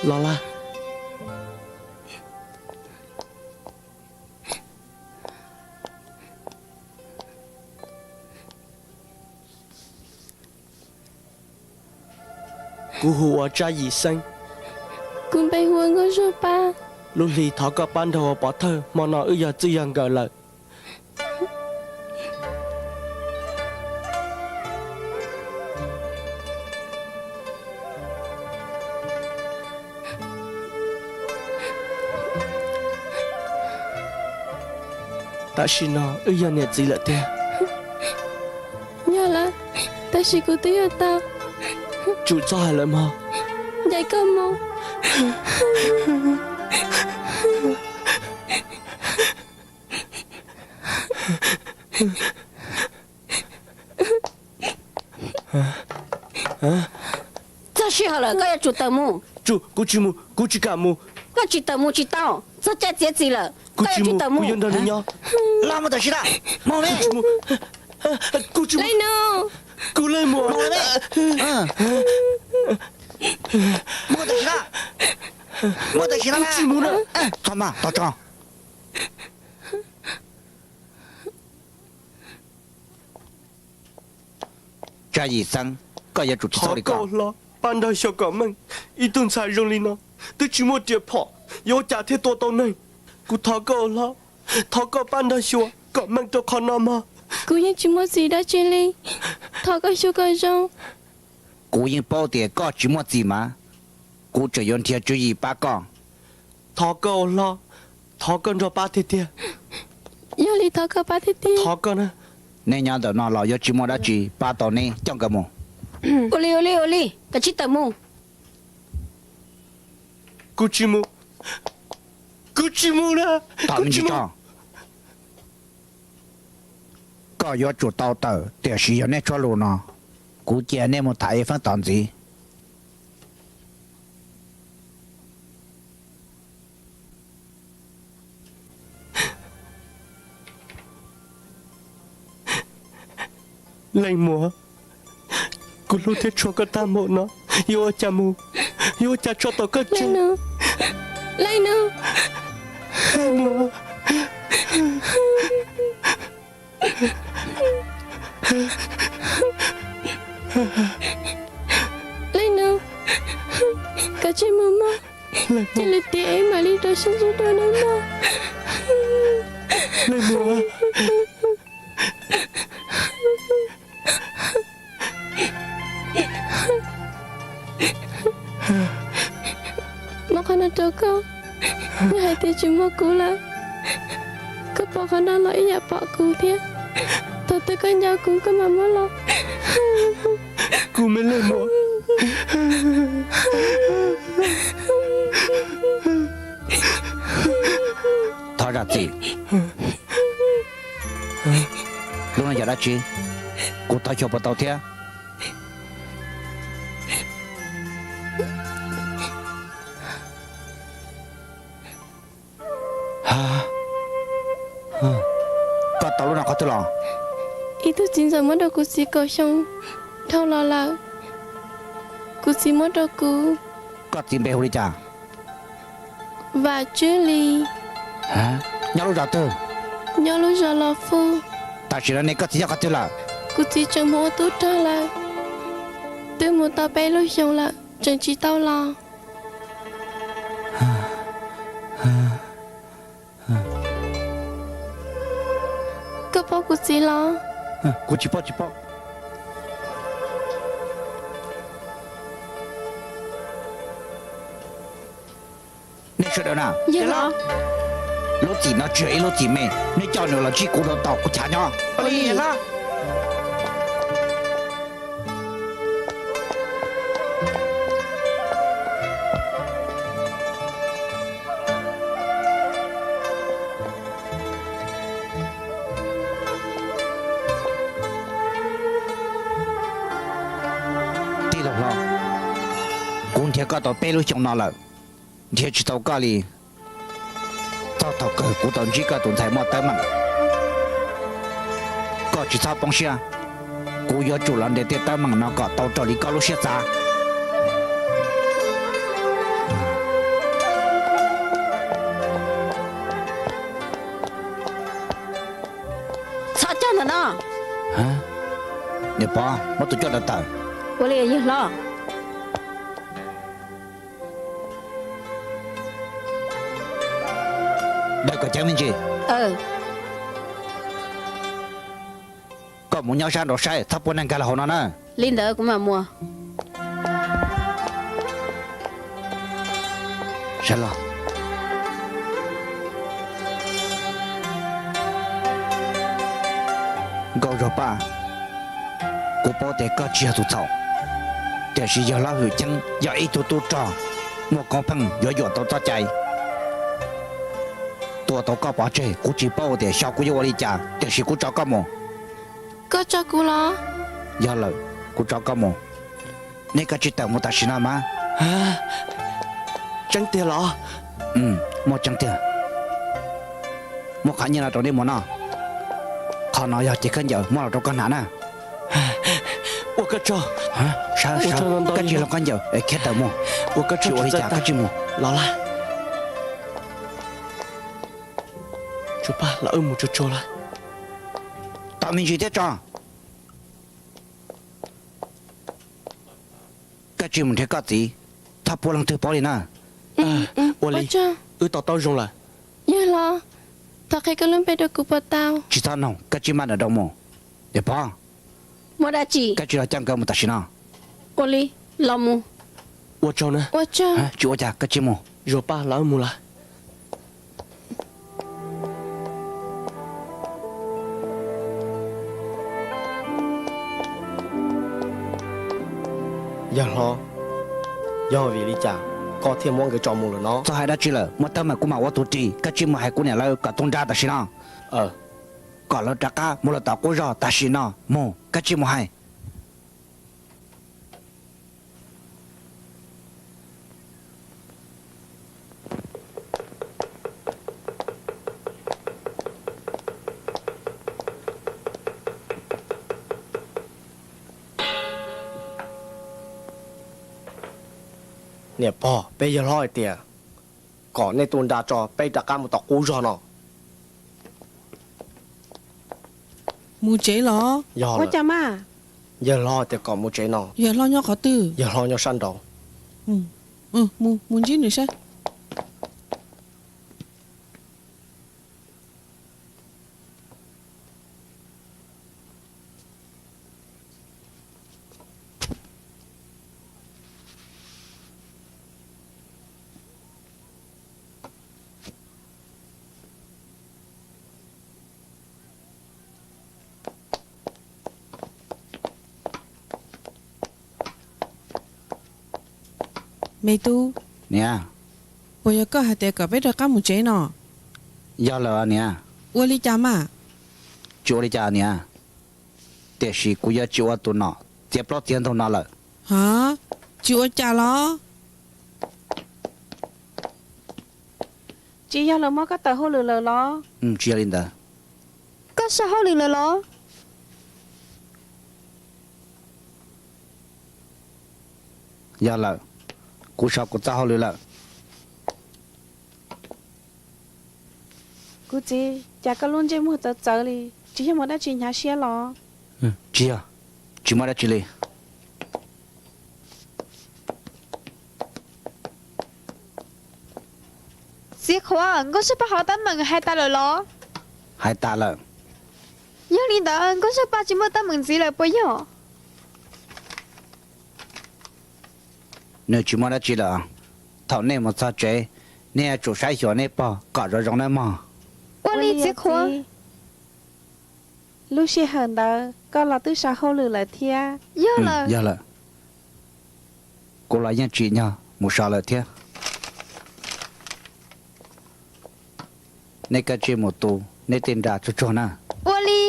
Los lawm. Kuv hu ua Tsab Yim Xeeb. Kuv npe hu ua Nkauj Zuag Paj. Lub hli thov koj pab nrog ua pov thawj, hmo no wb yog txij yog nkawm lawm. Tam sim no wb yog niam txiv lawm tiag. Yog lawm, tam sim kuv twb yuav tau. Tsum txhob hais lawm mog. Ncaim koj mus. Txog sij hawm lawm, koj yuav tsum tawm mus. Kuv tsis mus, kuv tsis kam mus. Koj tsis tawm mus tsis tau, txog caij txiav txim lawm, koj yuav tsis tawm mus. Kuv yuav nrog nws nyob. Los mus tam sim no, mus me. Kuv tsis mus. Leej Nus, kuv leej muam. Mus tam sim no, mus tam sim no, tsis mus na. Txhob maj, tos tso. Tsab Yim Xeeb, koj yuav tsum tsis txhob li koj. Hlob, pab nrog xyuas kom meej, ib tug ntxhais zoo li no twb tsis muaj riam phom, yuav ua cas thiaj tua tau neeg. Kuv thov koj hlob, thov koj pab nrog xyuas kom meej rau qhov no mog. Kuv yeej tsis muaj txim dab tsi li, thov koj xyuas kom zoo. Kuv yeej paub tias koj tsis muaj txim mas, kuv tseem yuav nrhiav tswv yim pab koj. Thov koj hlob, thov koj nrog pab tiag tiag. Yog li thov koj pab tiag tiag. Thov koj na. Neb nyob ntawm no los yuav tsis muaj dab tsi pab tau neb, coj nkawd mus. Ua li, ua li, ua li, koj tsis tawm mus. Kuv tsis mus, kuv tsis mus na. Tom me ntsis tso. Koj yuav tsum tau tawm, tiam sis yog neb tshuav lus no, kuv cia neb mus tham ib feeb tom ntxiv. Leej muam, kuv hlub thiab tshua koj tag npaum no, yuav ua cas mus, yuav ua cas tso tau koj tseg. Leej Nus, Leej Nus, Leej Nus. Leej Nus, koj tsis mus mog, cia li tiag es mam li rau siab ntsib dua nawb mog. Leej Nus, muab qhov no rau koj, yog hais tias tsis muaj kuv lawm, koj pom qhov no los ib yam pom kuv thiab. Thaum twg koj nco kuv koj mam muab los. Kuv me leej muam. Thov zam txim. Lub no yog dab tsi? Kuv thov xyuas puas tau thiab? Koj tau lub no qhov twg los? Ib tug txiv ntxawm muab rau kuv txiv kaum xyoo dhau los lawm. Kuv txiv muab rau kuv. Koj txiv npe hu li cas? Vam Tswb Lis. Nyob lub zos twg? Nyob lub zos Los Fuj. Tam sim no ne koj txiv nyob qhov twg lawm? Kuv txiv tseem mus ua tub rog lawm, twb mus tau peb lub xyoos lawm tseem tsis tau los. Koj paub kuv txiv los? Kuv tsis paub, tsis paub. Nej sawv daws na, lub txim no tsis yog ib lub txim me, nej coj nws los ntsib kuv rau tom kuv chav nyob. Tij laug hlob, kuv nrhiav koj tau peb lub xyoo no lawm, nrhiav tsis tau koj li. Txog thaum kawg kuv tau ntsib koj tus ntxhais muaj teeb meem. Koj tsis txhob poob siab, kuv yuav tsum los ntes tej teeb meem no kom tau raws li koj lub siab xav. Txhob coj ntawm no. Niam Pov, muab tus coj ntawd tawm. Ua li yawg hlob. Daws kom ceev me ntsis. Koj mus nyob sab nraud saib txhob pub neeg nkag los hauv no na. Li ntawd kuv mam mus. Sawv los. Nkauj Zog Paj, kuv paub tias koj tsis yog tus txhaum, tiam sis yawg hlob Hwm Cheeb yog ib tug tub rog muaj koob pheej yuav yuam tau txoj cai. Tua tau koj pov tseg, kuv tsis paub tias xyov kuv yuav ua li cas, tiam sis kuv tso koj mus. Koj tso kuv los? Yog lawm, kuv tso koj mus. Nej koj tsis tawm mus tam sim no mas. Tseeb tiag los? Muaj tseeb tiag. Muab qhov nyiaj no rau nej mus noj. Qhov no yog cev khaub ncaws muab los rau koj hnav na. Ua koj tsaug. Sawv, koj tsis hloov khaub ncaws es khiav tawm mus. Ua koj tsaug, tsis ua li cas, koj tsis mus los lawm. Tso, wb mus tso tso lawm. Tau me ntsis thiab tso. Koj tsis mus nrhiav koj txiv, txhob pub leej twg paub li na. Ua li, wb to taub zoo lawm. Yawg hlob, thov qhia koj lub npe rau kuv puas tau? Tsis txhob noog, koj tsis maj nram nroos mus. Yawg Pov, muaj dab tsi? Koj tsis los coj nkawd mus tam sim no. Ua li, los mus. Ua tsaug na. Ua tsaug. Tsis ua cas, koj tsis mus. Zuag Paj, los wb mus lawm. Yawg hlob, yog vim li cas koj thiaj muab nkawd tso mus lawm no? Txhob hais dab tsi lawm, muaj teeb meem kuv mam ua tus ris, koj tsis mus hais kuv niam lawv kom tus nra tam sim no. Kom lawv rov qab mus lawm tom qub zog tam sim no, mus, koj tsis mus hais. Niam pog, peb yawg hlob hais tias kom nej tus nra tso peb rov qab mus tom qub zog no. Mus tsev los? Ua cas mas? Yawg hlob tias kom mus tsev no. Yawg hlob nyob qhov twg? Yawg hlob nyob sab nraud. Mus, mus ntsib nws saib. Me tub. Niam. Puas yog koj hais tias kom peb rov qab mus tsev no? Yog lawm niam. Ua li cas mas? Tsis ua li cas niam. Tiam sis kuv yuav tsis ua tus nom txiav plaub txiav ntug no lawm. Ha, tsis ua cas los? Tsis yog lawv muab koj tawm hauj lwm lawm los? Tsis yog li ntawd. Koj so hauj lwm lawm los? Yog lawm, kuv so kuv txoj hauj lwm lawm. Kuv txiv, cas koj lub ntsej muag txawv txawv li, tsis yog muaj dab tsi hnyav siab los? Tsis yog, tsis muaj dab tsi li. Txiv qhuav, Nkauj Tsaj Paj hauv teeb meem hais tas lawm los? Hais tas lawm. Yog li ntawd Nkauj Tsaj Paj tsis muaj teeb meem ntxiv lawm puas yog? Nws tsis muaj dab tsi lawm. Thaum nej mus txog tsev, nej yuav tsum saib xyuas nej pog kom zoo zoo nawb mog. Ua li txiv qhuav. Lub sij hawm ntawd koj los twb so hauj lwm lawm thiab? Yog lawm. Kuv los yeej tsim nyog mus so lawm thiab. Nej koj tsij mus tu nej tej nra tsuag tsuag na. Ua li.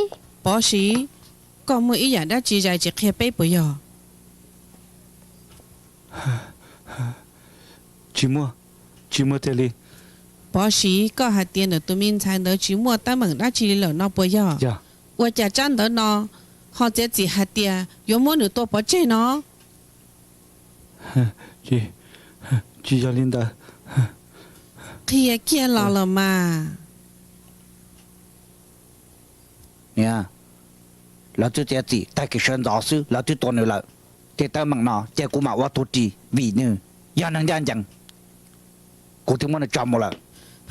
Pov Siv, koj muaj ib yam dab tsi zais tsis qhia peb puas yog? Tsis muaj, tsis muaj tiag li. Pov Siv, koj hais tias ntawm tus me ntxhais ntawd tsis muaj teeb meem dab tsi li lawm no puas yog? Ua cas tsab ntawv no ho txiav txim hais tias yuav muab nws tua pov tseg no? Tsis yog li ntawd. Qhia kiag los lawm mas. Niam, lawv twb txiav txim tag kis sawv ntxov xwb lawv twb tua nws lawm. Tej teeb meem no ces kuv mam ua tus ris vim nws yog neeg ncaj ncees, kuv thiaj muab nws tso mus lawm.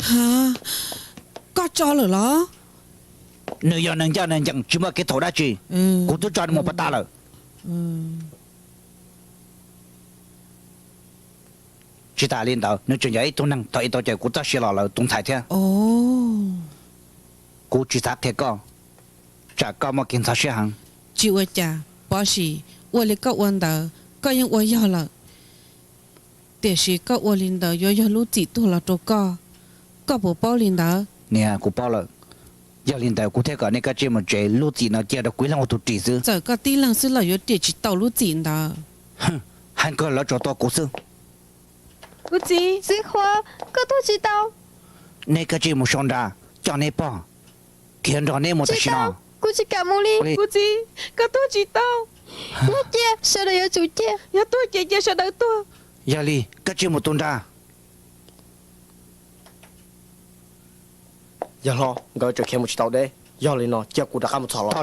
Ha, koj tso lawm los? Nws yog neeg ncaj neeg ncees tsis muaj kev txhaum dab tsi, kuv twb tso nws mus pas tas lawm. Tsis tas li ntawd nws tseem yog ib tug neeg tau ib tau cawm kuv txoj sia los lawm tus ntxhais thiab. Kuv tsis xav qhia koj, tsam koj muaj kev ntxhov siab heev. Tsis ua cas, Pov Siv, ua li koj ua ntawd koj yeej ua yog lawm. Tiam sis koj ua li ntawd yuav yog lub txim tuag los rau koj. Koj puas paub li ntawd? Niam, kuv paub lawm. Yog li ntawd kuv thiaj kom nej koj tsij mus tsev, lub txim no cia rau kuv ib leeg ua tus ris xwb. Txawm koj tib leeg xwb los yuav ris tsis tau lub txim ntawd. Heev kawg lawv tsuas tua kuv xwb. Kuv txiv. Txiv Huab, koj tuag tsis tau. Nej kav tsij mus sau nra coj neb pog khiav nrog neb mus tam sim no. Kuv tsis kam mus li. Kuv txiv, koj tuag tsis tau. Neb cia, sawv daws yuav tsum cia. Yog tuag ces cia sawv daws tuag. Yog li, kav tsij mus tu nra. Yawg hlob, nkawd tseem khiav mus tsis tau deb, yog li no cia kuv rov qab mus txhom los.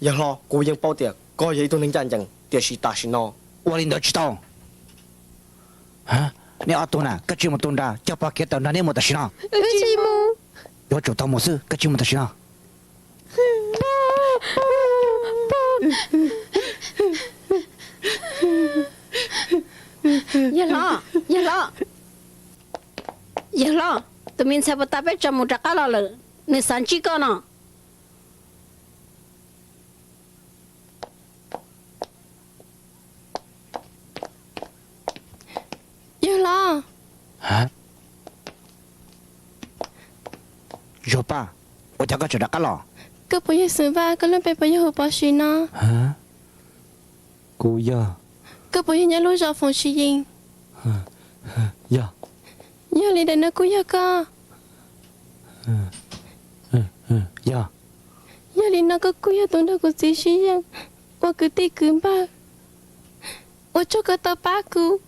Yawg hlob, kuv yeej paub tias koj yog ib tug neeg ncaj ncees, tiam sis tam sim no ua li ntawd tsis tau. Nej ob tug na, kav tsij mus tu nra coj pog khiav tawm nrog neb mus tam sim no. Yuav tsum tau mus xwb, kav tsij mus tam sim no. Yawg hlob, yawg hlob, yawg hlob, tus me ntxhais puas tas peb tso mus rov qab los lawm, nws xav ntsib koj no. Yawg hlob. Zuag Paj, ua cas koj tseem rov qab los? Koj puas yog Xeem Vaj? Koj lub npe puas yog hu Pov Sim no? Kuv yog. Koj puas yog nyob lub zos Foom Sim Yees? Yog. Yog li daim no kuj yog koj. Yog. Yog li no koj kuj yog tus nrog kuv txiv sib yeej ua kwv tij kwv npawg. Ua tsaug koj tau pab kuv.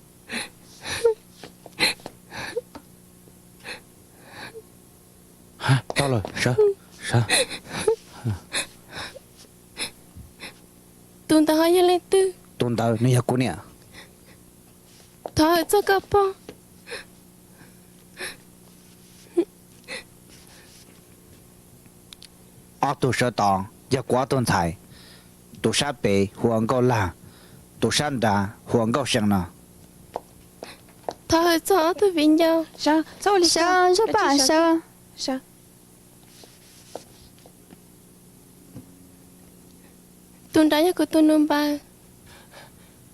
Tau lawm, sawv, sawv. Tus ntawd ho yog leej twg? Tus ntawd nws yog kuv niam. Thov hawm txog koj pog. Ob tug sawv tod yog kuv ob tug ntxhais, tus sab pem hu ua Nkauj Lag, tus sab nrad hu ua Nkauj See no. Thov hawm txog ob tug viv ncaus. Sawv, Zuag Paj, sawv. Tus nrad yog kuv tus nus npawg.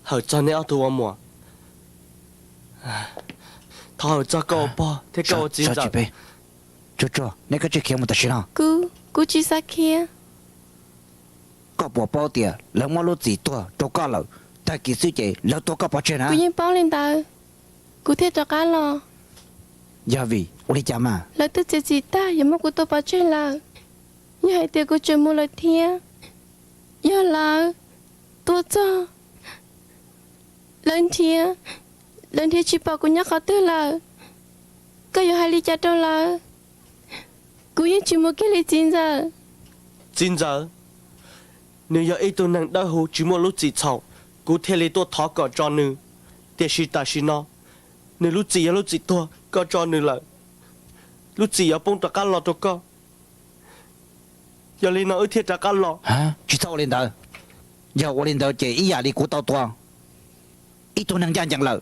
Hawm txog neb ob tug ua muam. Thov hawm txog koj ua pog thiab koj ua txiv ntxawm. Tsuag tsuag, neb kav tsij khiav mus tam sim no. Kuv, kuv tsis xav khiav. Koj puas paub tias lawv muab lub txim tuag rau koj lawm, tag kis xwb ces lawv tua koj pov tseg na. Kuv yeej paub li ntawd, kuv thiaj rov qab los. Yog vim ua li cas mas? Lawv twb txiav txim tag yuav muab kuv tua pov tseg lawm. Yog hais tias kuv tseem mus lawm thiab, yog lawv tuaj txog, lawv nrhiav, lawv nrhiav tsis pom kuv nyob qhov twg lawm, koj yuav hais li cas rau lawv? Kuv yeej tsis mus kiag li txiv ntxawm. Txiv ntxawm, nws yog ib tug neeg dawb huv tsis muaj lub txim txhaum, kuv thiaj li tuaj thov kom tso nws. Tiam sis tam sim no nws lub txim yog lub txim tuag, koj tso nws lawm, lub txim yuav poob rov qab los rau koj. Yog li no wb thiaj rov qab los. Tsis txhob ua li ntawd. Yog ua li ntawd ces ib yam li kuv tau tua ib tug neeg ncaj ncees lawm,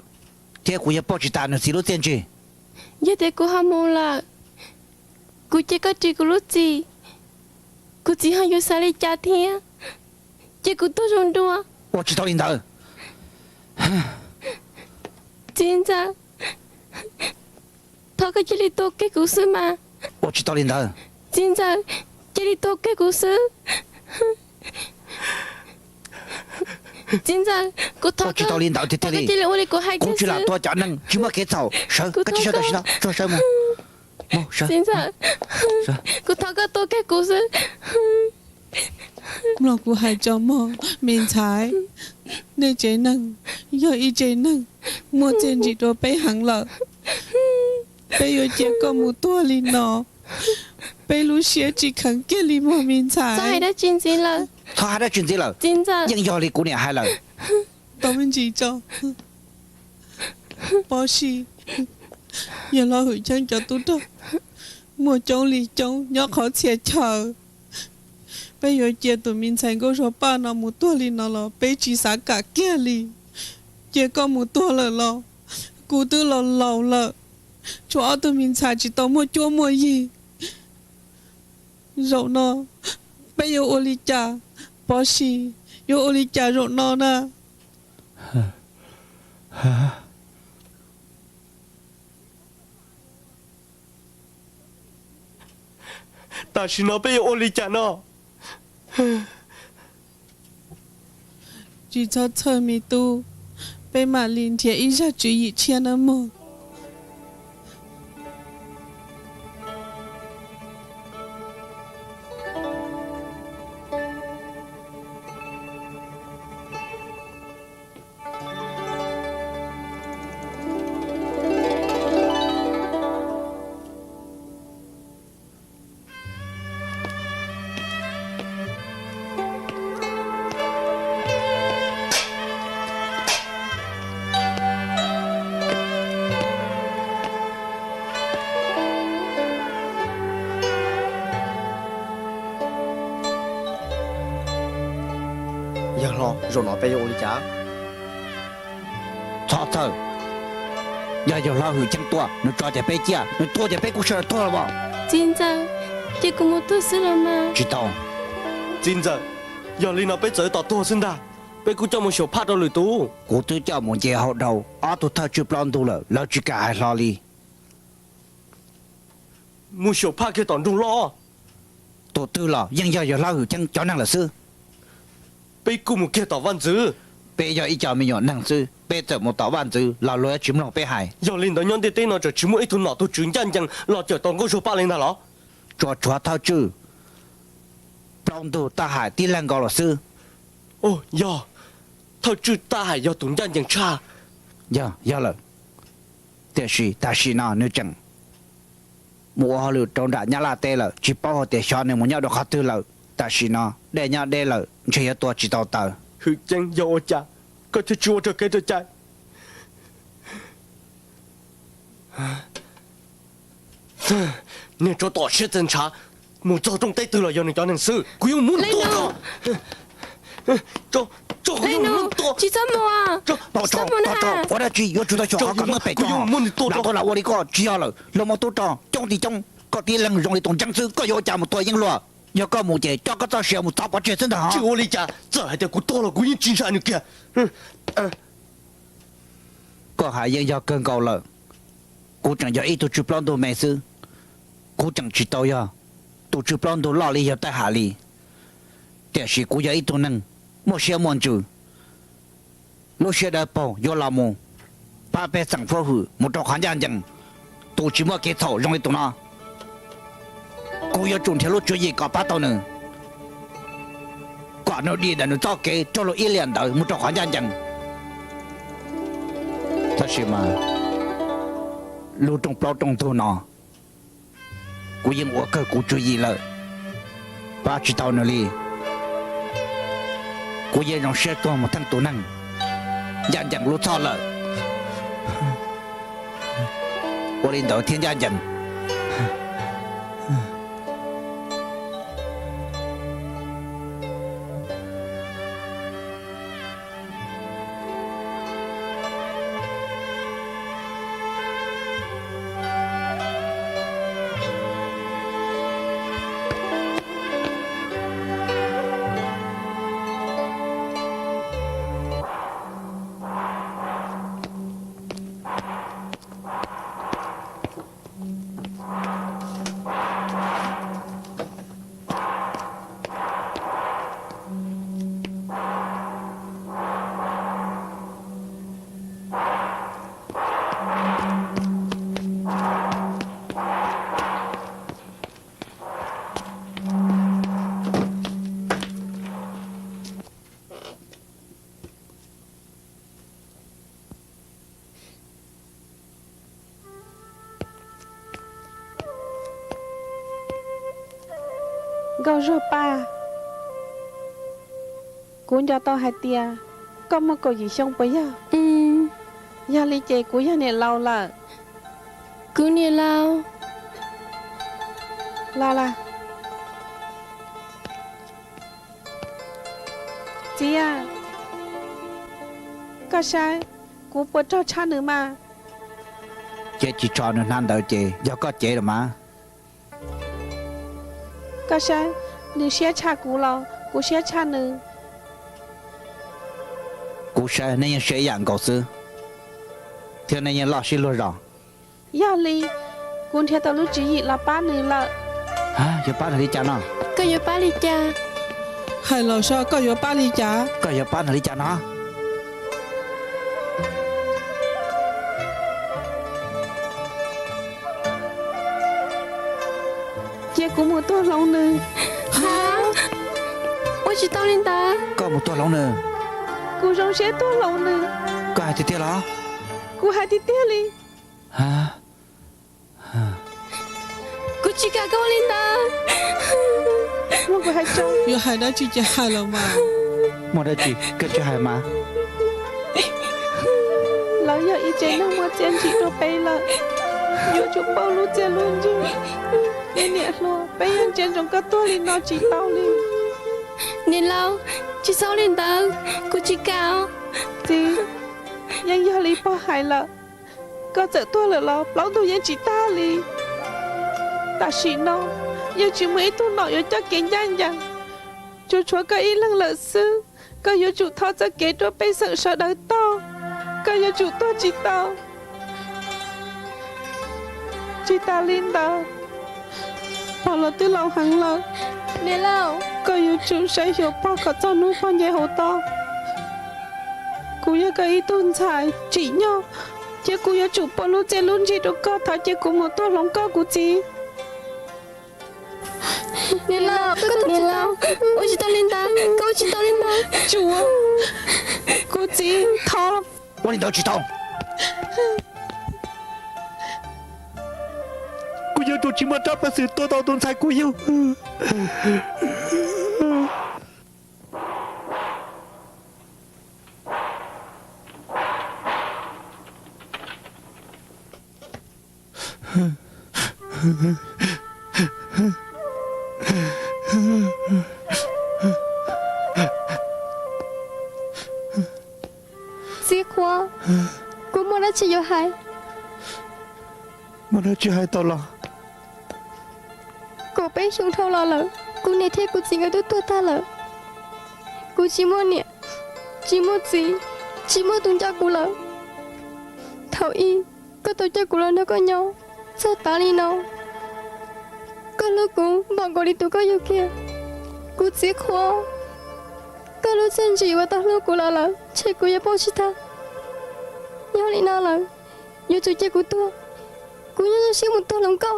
thiab kuv yuav pauj tsis tas nws txiv lub txiaj ntsig. Yog tias kuv ho mus lawm, kuv cia koj ris kuv lub txim, kuv txiv ho yuav xav li cas thiab? Cia kuv tuag zoo dua. Ua tsis tau li ntawd. Txiv ntxawm, thov koj cia li tua kiag kuv xwb mas. Ua tsis tau li ntawd. Txiv ntxawm, cia li tua kiag kuv xwb. Txiv ntxawm, kuv thov koj cia li ua li kuv hais kiag xwb. Kuv tsis lam tua cov neeg tsis muaj kev txhaum. Sawv, koj tsis sawv tam sim no, tsuag sawv mus. Txiv ntxawm, kuv thov koj tua kiag kuv xwb. Mloog kuv hais tso mog me ntxhais, nej tsev neeg yog ib tsev neeg muaj txiaj ntsig rau peb heev lawm. Peb yuav cia koj mus tuag li no, peb lub siab tsis kheev kiag li mog me ntxhais. Txhob hais dab tsi ntxiv lawm, yeej yog li kuv niam hais lawm. Tau me ntsis tso. Pob si, yawg hlob Hwm Cheeb cov tub rog muaj coob li coob nyob qhov txhia chaw. Peb yuav cia tus me ntxhais Nkauj Zog Paj no mus tuag li no los peb tsis xav kam kiag li. Cia koj mus tuag lawm los kuv twb laus laus lawm, tshuav ob tug me ntxhais tsis tau muaj cuab muaj yig. Zaum no peb yuav ua li cas? Pob si, yuav ua li cas zaum no na? Tam sim no peb yuav ua li cas no? Tsis txhob txhawj me tub, Peb mam li nrhiav ib zaj tswv yim tshiab nawb mog. Yawg hlob, zaum no peb yuav ua li cas? Txhob txhawj, yog yawg hlob Hwm Cheeb tua, nws tso ces peb ciaj, nws tuag ces peb kuj sawv daws tuag los as. Txiv ntxawm, ces kuv mus tuag xwb los mas? Tsis tau. Txiv ntxawm, yog li no peb txawm tos tuag xwb ntag, peb kuj coj mus xyaum phaj rau lwm tus. Kuv twb coj mus nce hauv dhau ob tug thawj tswj plaub ntug lawm, lawv tsis kam hais hlo li. Mus xyaum phaj kiag tom nroog loj. Tus twg los yeej yog yawg hlob Hwm Cheeb cov neeg lawm xwb. Peb kuj mus kiag tom vaj ntxwv. Peb yog ib co me nyuam neeg xwb, peb txawm mus tom vaj ntxwv los luag yuav tsis mloog peb hais. Yog li ntawd nyob ntiaj teb no tseem tsis muaj ib tug nom tug tswv ncaj ncees los cawm tau Nkauj Zuag Paj li ntag los? Tsuas tshuav thawj tswj plaub ntug Tab Hais tib leeg nkaus lawm xwb. Yog, thawj tswj Tab Hais yog tus ncaj ncees tshaj. Yog, yog lawm. Tiam sis tam sim no nws tseem mus ua hauj lwm rau nram Nyab Laj teb lawm, tsis paub hais tias xyov nws mus nyob rau qhov twg lawm. Tam sim no dej nyob deb lawm, ntshe yuav tua tsis tau taws. Hwm Ceeb, yog ua cas koj thiaj tsis ua raws kev raws cai? Niag tsov tom siab txawv ntshav, mus txog rooj teb twg los yog nws cov neeg xwb. Kuv yuav muab nws tua tso. Tsis txhob mus. Ua dab tsi yuav tsum tau xyuas qhov kom muab pem tso. Lam tuaj lam ua li koj tsis yog lawm, luag muaj tub rog coob tim coob, koj tib leeg zoo li tus ntseeb xwb, koj yuav ua cas mus tua yeeb luag? Yog koj mus ces coj koj txoj sia mus txov pov tseg xwb ntag. Tsis ua li cas, txawm hais tias kuv tuag los kuv yeej tsis ntshai nws kiag. Koj hais yeej yog kawg nkaus lawm. Kuv tseem yog ib tug tswv plaub ntug me xwb, kuv tseem tsis tau yog tus tswv plaub ntug loj li yawg Tab Hais li. Tiam sis kuv yog ib tug neeg muaj siab muaj ntsws, lub siab dawb paug yuav los mus pab pej xeem Fab Hwm mus rau qhov ncaj ncees. Tus tsis muaj kev txhaum zoo li tus no, kuv yuav tsum nrhiav lub tswv yim kom pab tau nws, kom nws dim ntawm nws txoj kev raug luag iab liam ntawd mus rau qhov ncaj ncees. Tab sis mas lub rooj plaub rooj ntug no kuv yeej ua kawg kuv tswv yim lawm, pab tsis tau nws li. Kuv yeej zoo siab tuag mus theej tus neeg ncaj ncees lub txhoj lawm. Ua li ntawd thiaj ncaj ncees. Nkauj Zuag Paj, kuv nco tau hais tias koj muaj kaum yim xyoo puas yog? Yog li ces kuv yog niam laus lawm. Kuv niam laus. Los las. Txiv, koj saib, kuv puas raug tshaj nws mas? Ces tsis tso nws hnav ntawd ces yog koj cev los mas. Koj saib, nws siab tshaj kuv los kuv siab tshaj nws? Kuv saib nej yeej siab ib yam nkaus xwb, thiab nej yeej loj sib luag zos. Yog li, kuv nrhiav tau lub tswv yim los pab nws lawm. Yuav pab nws li cas no? Koj yuav pab li cas? Hais los saib, koj yuav pab li cas? Koj yuav pab nws li cas no? Kuv mus tuag hloov nws. Ha, ua tsis tau li ntawd. Koj mus tuag hloov nws? Kuv zoo siab tuag hloov nws. Koj hais tiag tiag los? Kuv hais tiag tiag li. Kuv tsis kam koj ua li ntawd. Yuav hais dab tsi ces hais los mas. Muaj dab tsi koj tsis hais mas. Lawv yog ib tsev neeg muaj txiaj ntsim rau peb lawm, yuav tsum pauj lub txiaj lub ntsig. Peb niam hluas, peb yeej ntsia ntsoov koj tuag li no tsis tau li. Niam laus, tsis txhob li ntawd, kuv tsis kam. Txiv, yeej yog li pog hais lawm, koj txawm tuag lawm los plaub ntug yeej tsis tag li. Tam sim no yeej tsis muaj ib tug nom yuav coj kev ncaj ncees, tsuas tshuav koj ib leeg lawm xwb. Koj yuav tsum thov txoj kev rau pej xeem sawv daws tau. Koj yuav tsum tuag tsis tau. Tsis tas li ntawd, pog los twb laus heev lawm. Niam laus, koj yuav tsum saib xyuas pog kom txog hnub pog nce hauv toj. Kuv yog koj ib tug ntxhais tsim nyog, thiab kuv yuav tsum pauj lub txiaj lub ntsig rau koj. Thov cia kuv mus tuag hloov koj kuv txiv. Niam laus, koj tuag tsis tau, ua tsis tau li ntawd, koj ua tsis tau li ntawd. Tsuav, kuv txiv, thov. Ua li ntawd tsis tau. Kuv yuav tsum tsis muaj rab paj xwm tua tau tus ntxhais kuv yug. Txiv qhuav, kuv muaj dab tsi yuav hais? Muaj dab tsi hais tau los? Kaum peb xyoo dhau los lawm, kuv niam thiab kuv txiv nkawd twb tuag tag lawm. Kuv tsis muaj niam, tsis muaj txiv, tsis muaj tus nco kuv lawm. Thaum ub, koj tau coj kuv los nrog koj nyob txog tav li no. Koj hlub kuv npaum nkaus li tus koj yug kiag. Kuv txiv qhuav, koj lub txiaj ntsim uas tau hlub kuv los lawm, ntshe kuv yuav pauj tsis tag. Yog li no lawm, yuav tsum cia kuv tuag, kuv yuav zoo siab mus tuag hloov koj.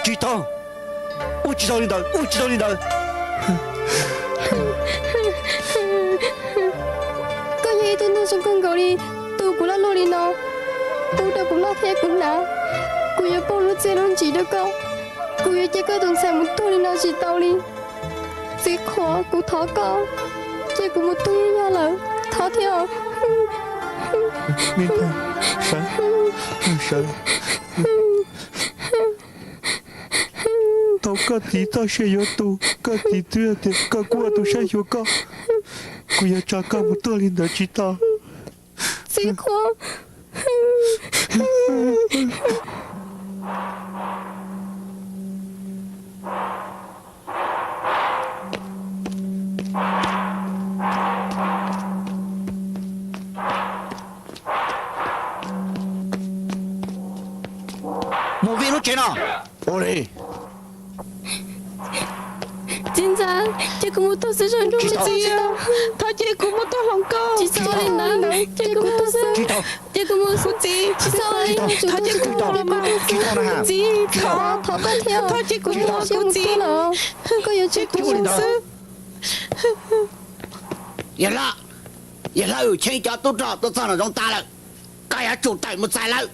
Tsis tau, ua tsis tau li ntawd, ua tsis tau li ntawd. Koj yog ib tug neeg zoo kawg nkaus li, tus kuv laj luaj li no, pub rau kuv noj thiab kuv hnav. Kuv yuav pauj lub txiaj lub ntsig rau koj, kuv yuav cia koj tus ntxhais mus tuag li no tsis tau li. Txiv qhuav, kuv thov koj, cia kuv mus tuag ib nyuag lawm, thov thiab. Sawv, sawv. Thaum koj txiv txoj sia yuav tu, koj txiv twb tias koj kuj ua tus saib xyuas koj. Kuv yuav tso koj mus tuag li ntawd tsis tau. Txiv qhuav. Mus vij lub tsev no. Ua li. Txiv ntxawm, cia kuv mus tuag xwb zoo nraug. Txiv, thov cia kuv mus tuag hloov koj. Tsis txhob li ntawd, cia kuv mus tuag xwb. Cia kuv mus xwb. Txiv, tsis txhob li, thov cia kuv mus tuag xwb. Txiv, thov, thov koj thiab, thov cia kuv mus, kuv txiv. Koj yuav tsum cia kuv mus xwb. Yawg hlob, yawg hlob, cheeb cov tub rog tuaj txog nram zoov tas lawm, koj yuav tsum tawm mus txais lawv.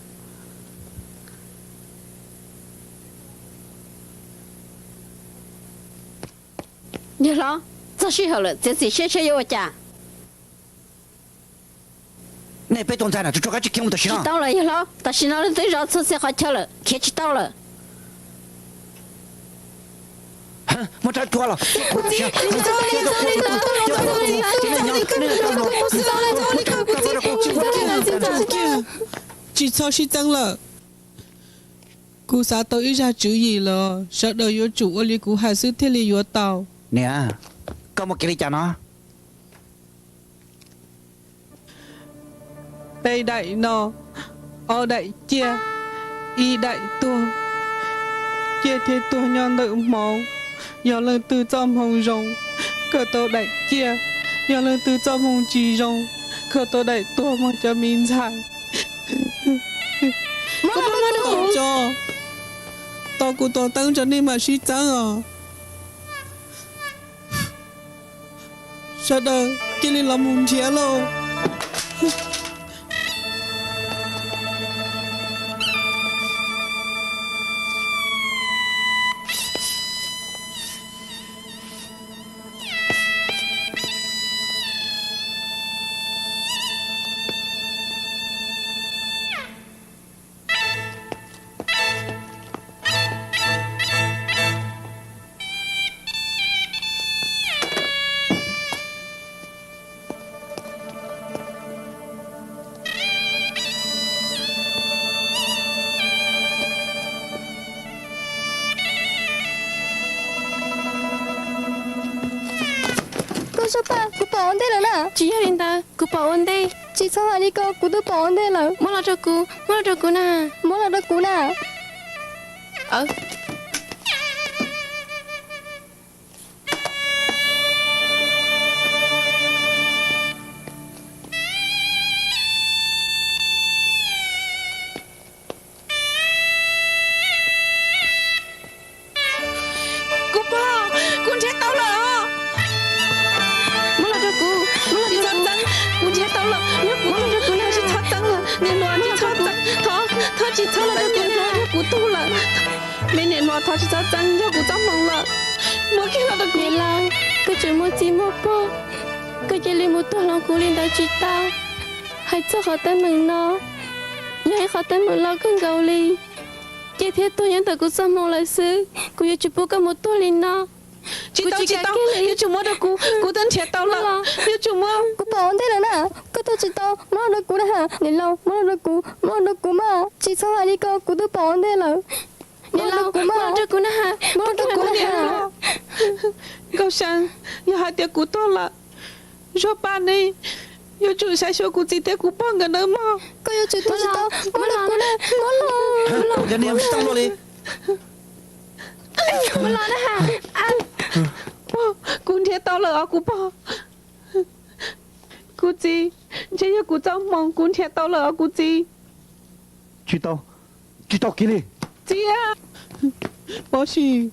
Yawg hlob, txog sij hawm lawm, txiav txim siab seb yuav ua cas. Nej peb tus ntxhais no tsuas tsuas kab tsis khiav mus tam sim no. Tsis tau lawm yawg hlob, tam sim no leej twb zov txhua txhia qhov chaw lawm, khiav tsis tau lawm. Muaj rab tsuag los. Tsis txhob sib txeeb lawm. Kuv xav tau ib zaj tswv yim lawm, sawv daws yuav tsum ua li kuv hais xwb thiaj li yuav tau. Niam, koj muaj kev li cas no? Peb daim no, ob daim ciaj, ib daim tuag. Ciaj thiab tuag nyob ntawm hmoov, yog leej twg txoj hmoo zoo, khaws tau daim ciaj, yog leej twg txoj hmoo tsis zoo, khaws tau daim tuag muag cov me ntxhais. Tau tso, Tos kuv tua teeb tso nej mam sib txeeb os. Sawv daws cia li los mus nrhiav lauj. Koj zaj paj, kuv pom ua ntej lawm na. Tsis yog li ntawd, kuv pom ua ntej. Tsis txhob hais li ko, kuv twb pom ua ntej lawm. Muab los rau kuv, muab los rau kuv na. Muab los rau kuv na. Kuv pog, kuv nrhiav tau lawm os. Muab los rau kuv, muab los rau kuv. Tsis txhob txeeb, kuv nrhiav tau lawm, yog kuv tug lawm, tsis txhob txeeb lawm, niam hluas, tsis txhob txeeb, thov, thov tsis txhob los rau kuv na, yog kuv tug lawm. Me niam hluas, thov tsis txhob txeeb, yog kuv txoj hmoo lawm. Muab kiag los rau kuv. Niam laus, koj tseem muaj txij muaj pog, koj cia li mus tuag hloov kuv li ntawd tsis tau. Hais txog qhov teeb meem no, yog ib qhov teeb meem loj kawg nkaus li, ces thiaj tuag nyob ntawm kuv txoj hmoo lawm xwb. Kuv yuav tsis pub koj mus tuag li no. Tsis tau, tsis tau, yuav tsum muab rau kuv, kuv twb nrhiav tau lawm, yuav tsum muab. Kuv pom ua ntej lawm na, koj tuag tsis tau, muab los rau kuv na ha. Niam laus, muab los rau kuv, muab los rau kuv mas. Tsis txhob hais li ko, kuv twb pom ua ntej lawm. Niam laus, muab los rau kuv na ha, muab los rau kuv na ha. Nkauj See, yog hais tias kuv tuag lawm, Zuag Paj ne, yuav tsum saib xyuas kuv txiv thiab kuv pog nkawd nawb mog. Koj yuav tsum tuag tsis tau, muab los rau kuv na, muab los. Cov niag tsis tau luaj li. Kuv nrhiav tau lawm os kuv pog. Kuv txiv, ntshe yog kuv txoj hmoo, kuv nrhiav tau lawm os kuv txiv. Tsis tau, tsis tau kiag li. Txiv, Pov Sim,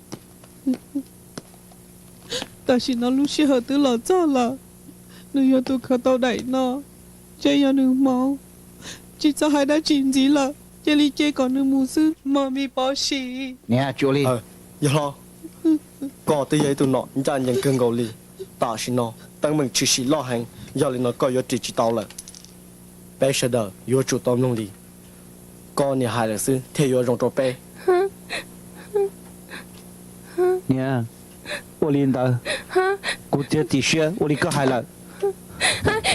tam sim no lub sij hawm twb los txog lawm, nws yog tus khaws tau daim no, ntshe yog nws hmoov, tsis txhob hais dab tsi ntxiv lawm, cia li cia kom nws mus xwb mog me Pov Sim. Niam, tsis ua li. Yawg hlob, koj twb yog ib tug nom ncaj ncees kawg nkaus li. Tam sim no teeb meem tshwm sim loj heev, yog li no koj yuav ris tsis tau lawm. Peb sawv daws yuav tsum tau mloog li koj niam hais lawm xwb thiaj yuav zoo rau peb. Niam, ua li ntawd, kuv txiav txim siab ua li koj hais lawm.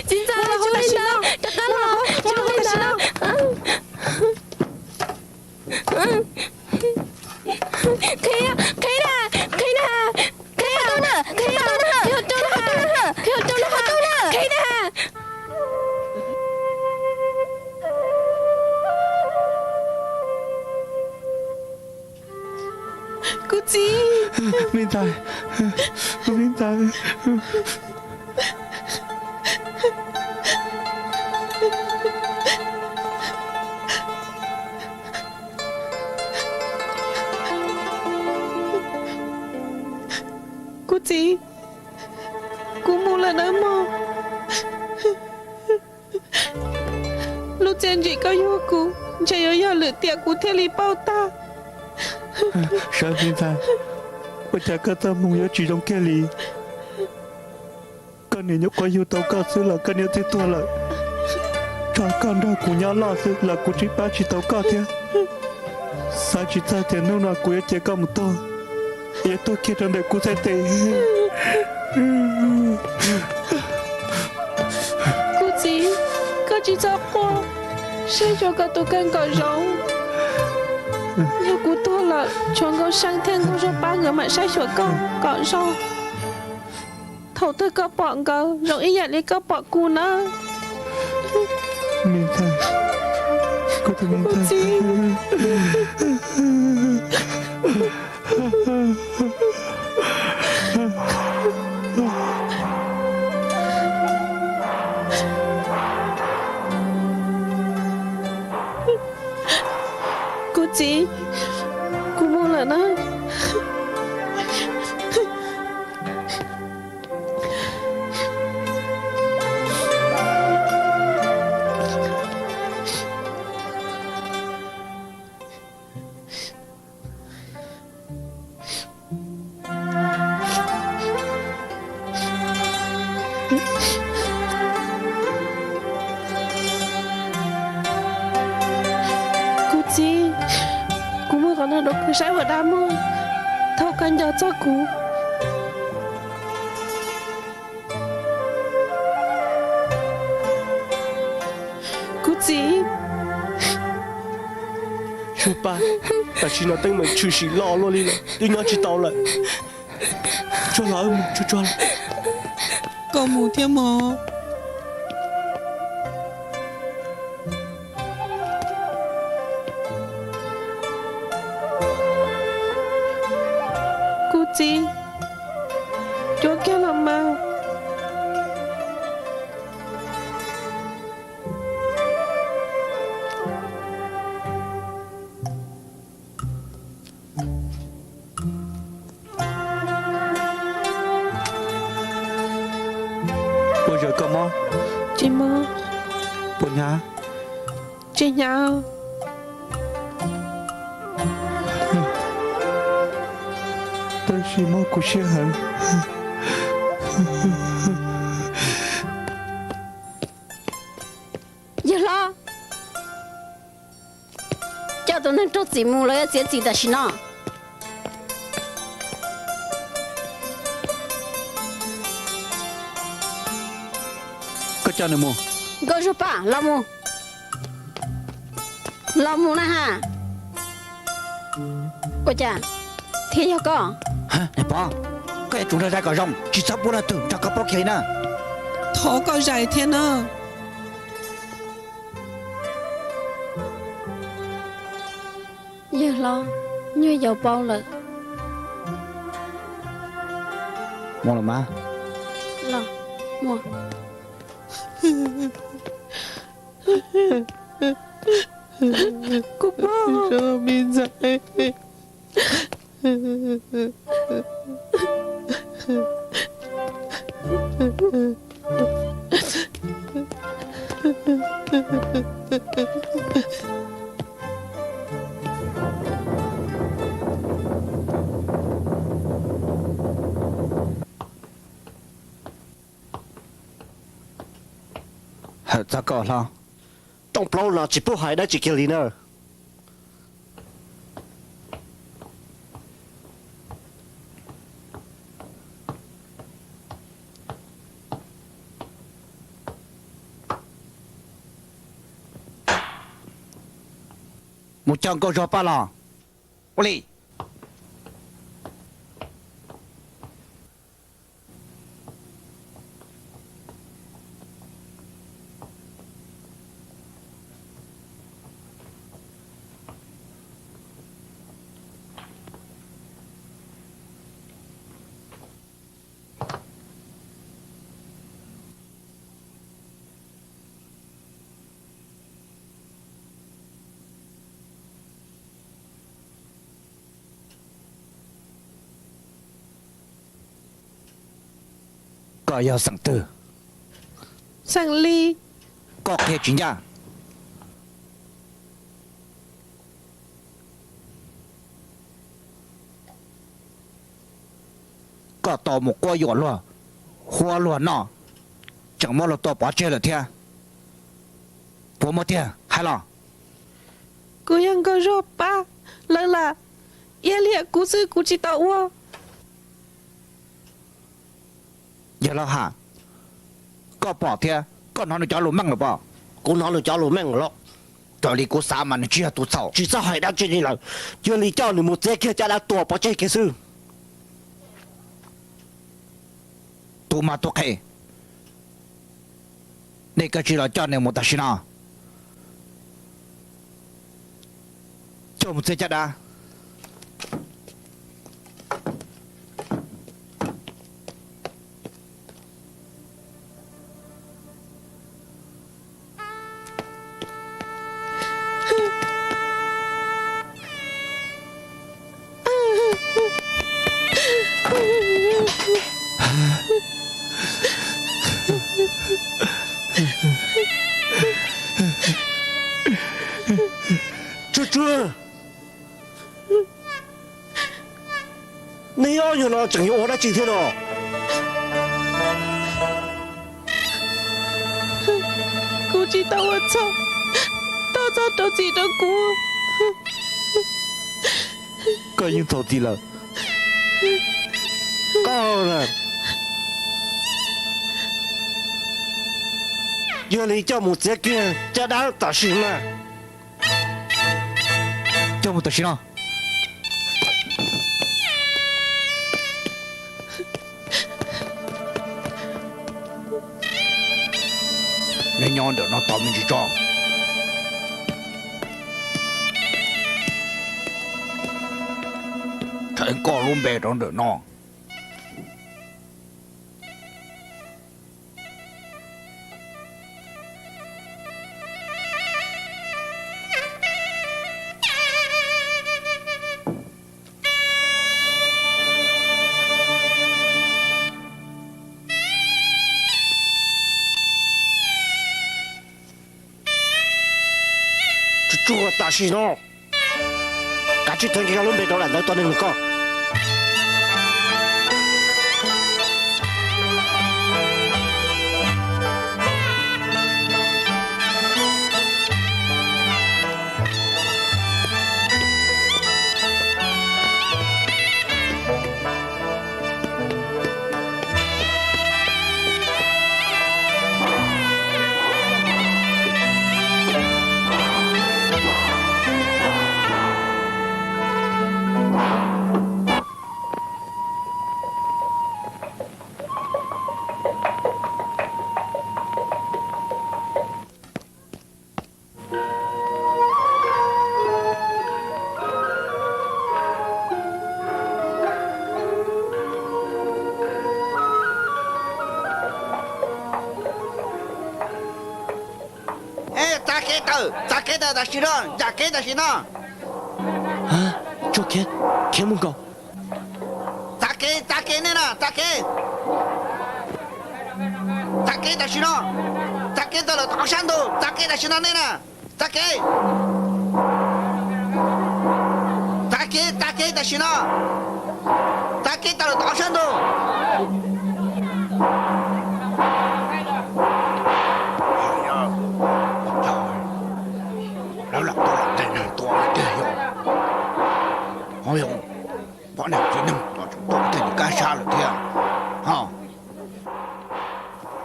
Tsis ntxaws, tsis ua li ntawd, rov qab los, tsis ua li ntawd. Qhib, qhib na, qhib na, qhib na, qhib na, qhib na. Kuv txiv. Me ntxhais, kuv me ntxhais. Kuv txiv, kuv mus lawm nawb mog. Lub txiaj ntsim koj yug kuv ntshe yuav yog lwm tiam kuv thiaj li pauj tag. Sawv me ntxhais, ua cas koj txoj hmoo yuav tsis zoo kiag li? Koj niam nyuam qhuav yug tau koj xwb los koj niam twb tuag lawm. Tsuas koj nrog kuv nyob loj xwb los kuv tsis pab tsis tau koj thiab. Xav tsis txog tias hnub no kuv yuav cia koj mus tuag, yuav tuag kiag rau ntawm kuv txhais tes. Kuv txiv, koj tsis txhob quaj, saib xyuas koj tus kheej kom zoo. Yog kuv tuag lawm, tshuav Nkauj See thiab Nkauj Zuag Paj nkawd mam saib xyuas koj kom zoo. Thaum twg koj pom nkawd zoo ib yam li koj pom kuv nawb. Me ntxhais, kuv tus me ntxhais. Kuv txiv, kuv mus lawm. Kuv txiv, kuv muab qhov no rau koj saib ua dab mog, thaum koj nco txog kuv. Kuv txiv. Suab Paj, tam sim no teeb meem tshwm sim loj luaj li lawm, twb nyob tsis tau lawm. Tsuag los, tsuag tsuag los. Koj mus thiab mog. Kuv txiv, cuab kiag los mas. Puas zawm koj mob? Tsis mob. Puas hnyav? Tsis hnyav. Tab sis mob kuv siab heev. Yawg hlob, coj tus neeg raug txim mus, los yuav txiav txim tam sim no. Koj coj nws mus. Nkauj Zuag Paj, los mus. Los mus na ha. Ua cas thiaj yog koj? Niam Pov, koj yuav tsum nrog zais kom zoo, tsis txhob pub leej twg nrog koj paub kiag li na. Thov koj zais thiab na. Yawg hlob, nyuag yaus paub lawm. Mus los mas. Los, mus. Kuv pog, me ntxhais. Hawm txog koj hlob. Rooj plaub no tsis pub hais dab tsi kiag li na. Mus coj Nkauj Zuag Paj los. Ua li. Koj yog xeem twg? Xeem Lis. Koj qhia tsis ncaj. Koj tau mus quab yuam luag, huab luag noj, tseem muab luag tua pov tseg lawm thiab. Puas muaj tiag hais los? Kuv yog Nkauj Zuag Paj lawv lam iab liam kuv xwb, kuv tsis tau ua. Yawg Lauj Ham, koj pom thiab koj hnov nws cov lus meej lawm pob? Kuv hnov nws cov lus meej lawm. Raws li kuv xav mas nws tsis yog tus txhaum, tsis txhob hais dab tsi li lawm. Cia li coj nws mus txiav kiag caj dab tua pov tseg kiag xwb. Tus mas tus qhe, nej kav tsij los coj nws mus tam sim no. Coj mus txiav caj dab. Tsuag tsuag, nej ob nyuag no tseem yuav ua dab tsi thiab no? tsis tau ua txhaum, thov txhob rau txim rau kuv. Koj yeej txhaum txim lawm. Koj na, yog li coj mus txiav kiag caj dab tam sim no. Coj mus tam sim no. Neb nyob ntawm no tos me ntsis tso. Thaij koj lub npe rau ntawm no. Tsuag tsuag tam sim no, kav tsij thaij kiag koj lub npe rau daim ntawv tos neeg lus koj. Txav kev tawm, txav kev tawm tam sim no, yam kev tam sim no. Tsuag Khiav, Khiav mus nkaum. Txav kev, txav kev nej na, txav kev. Txav kev tam sim no, txav kev tawm lawm tom qab sab ntug, txav kev tam sim no nej na. Txav kev, txav kev, txav kev tam sim no, txav kev tawm lawm tom qab sab ntug. Lawv lam tau tej neeg tua tiag yog, ho yog poj niam txiv neeg tua tseem tuaj tej nws kab sab lawm thiab.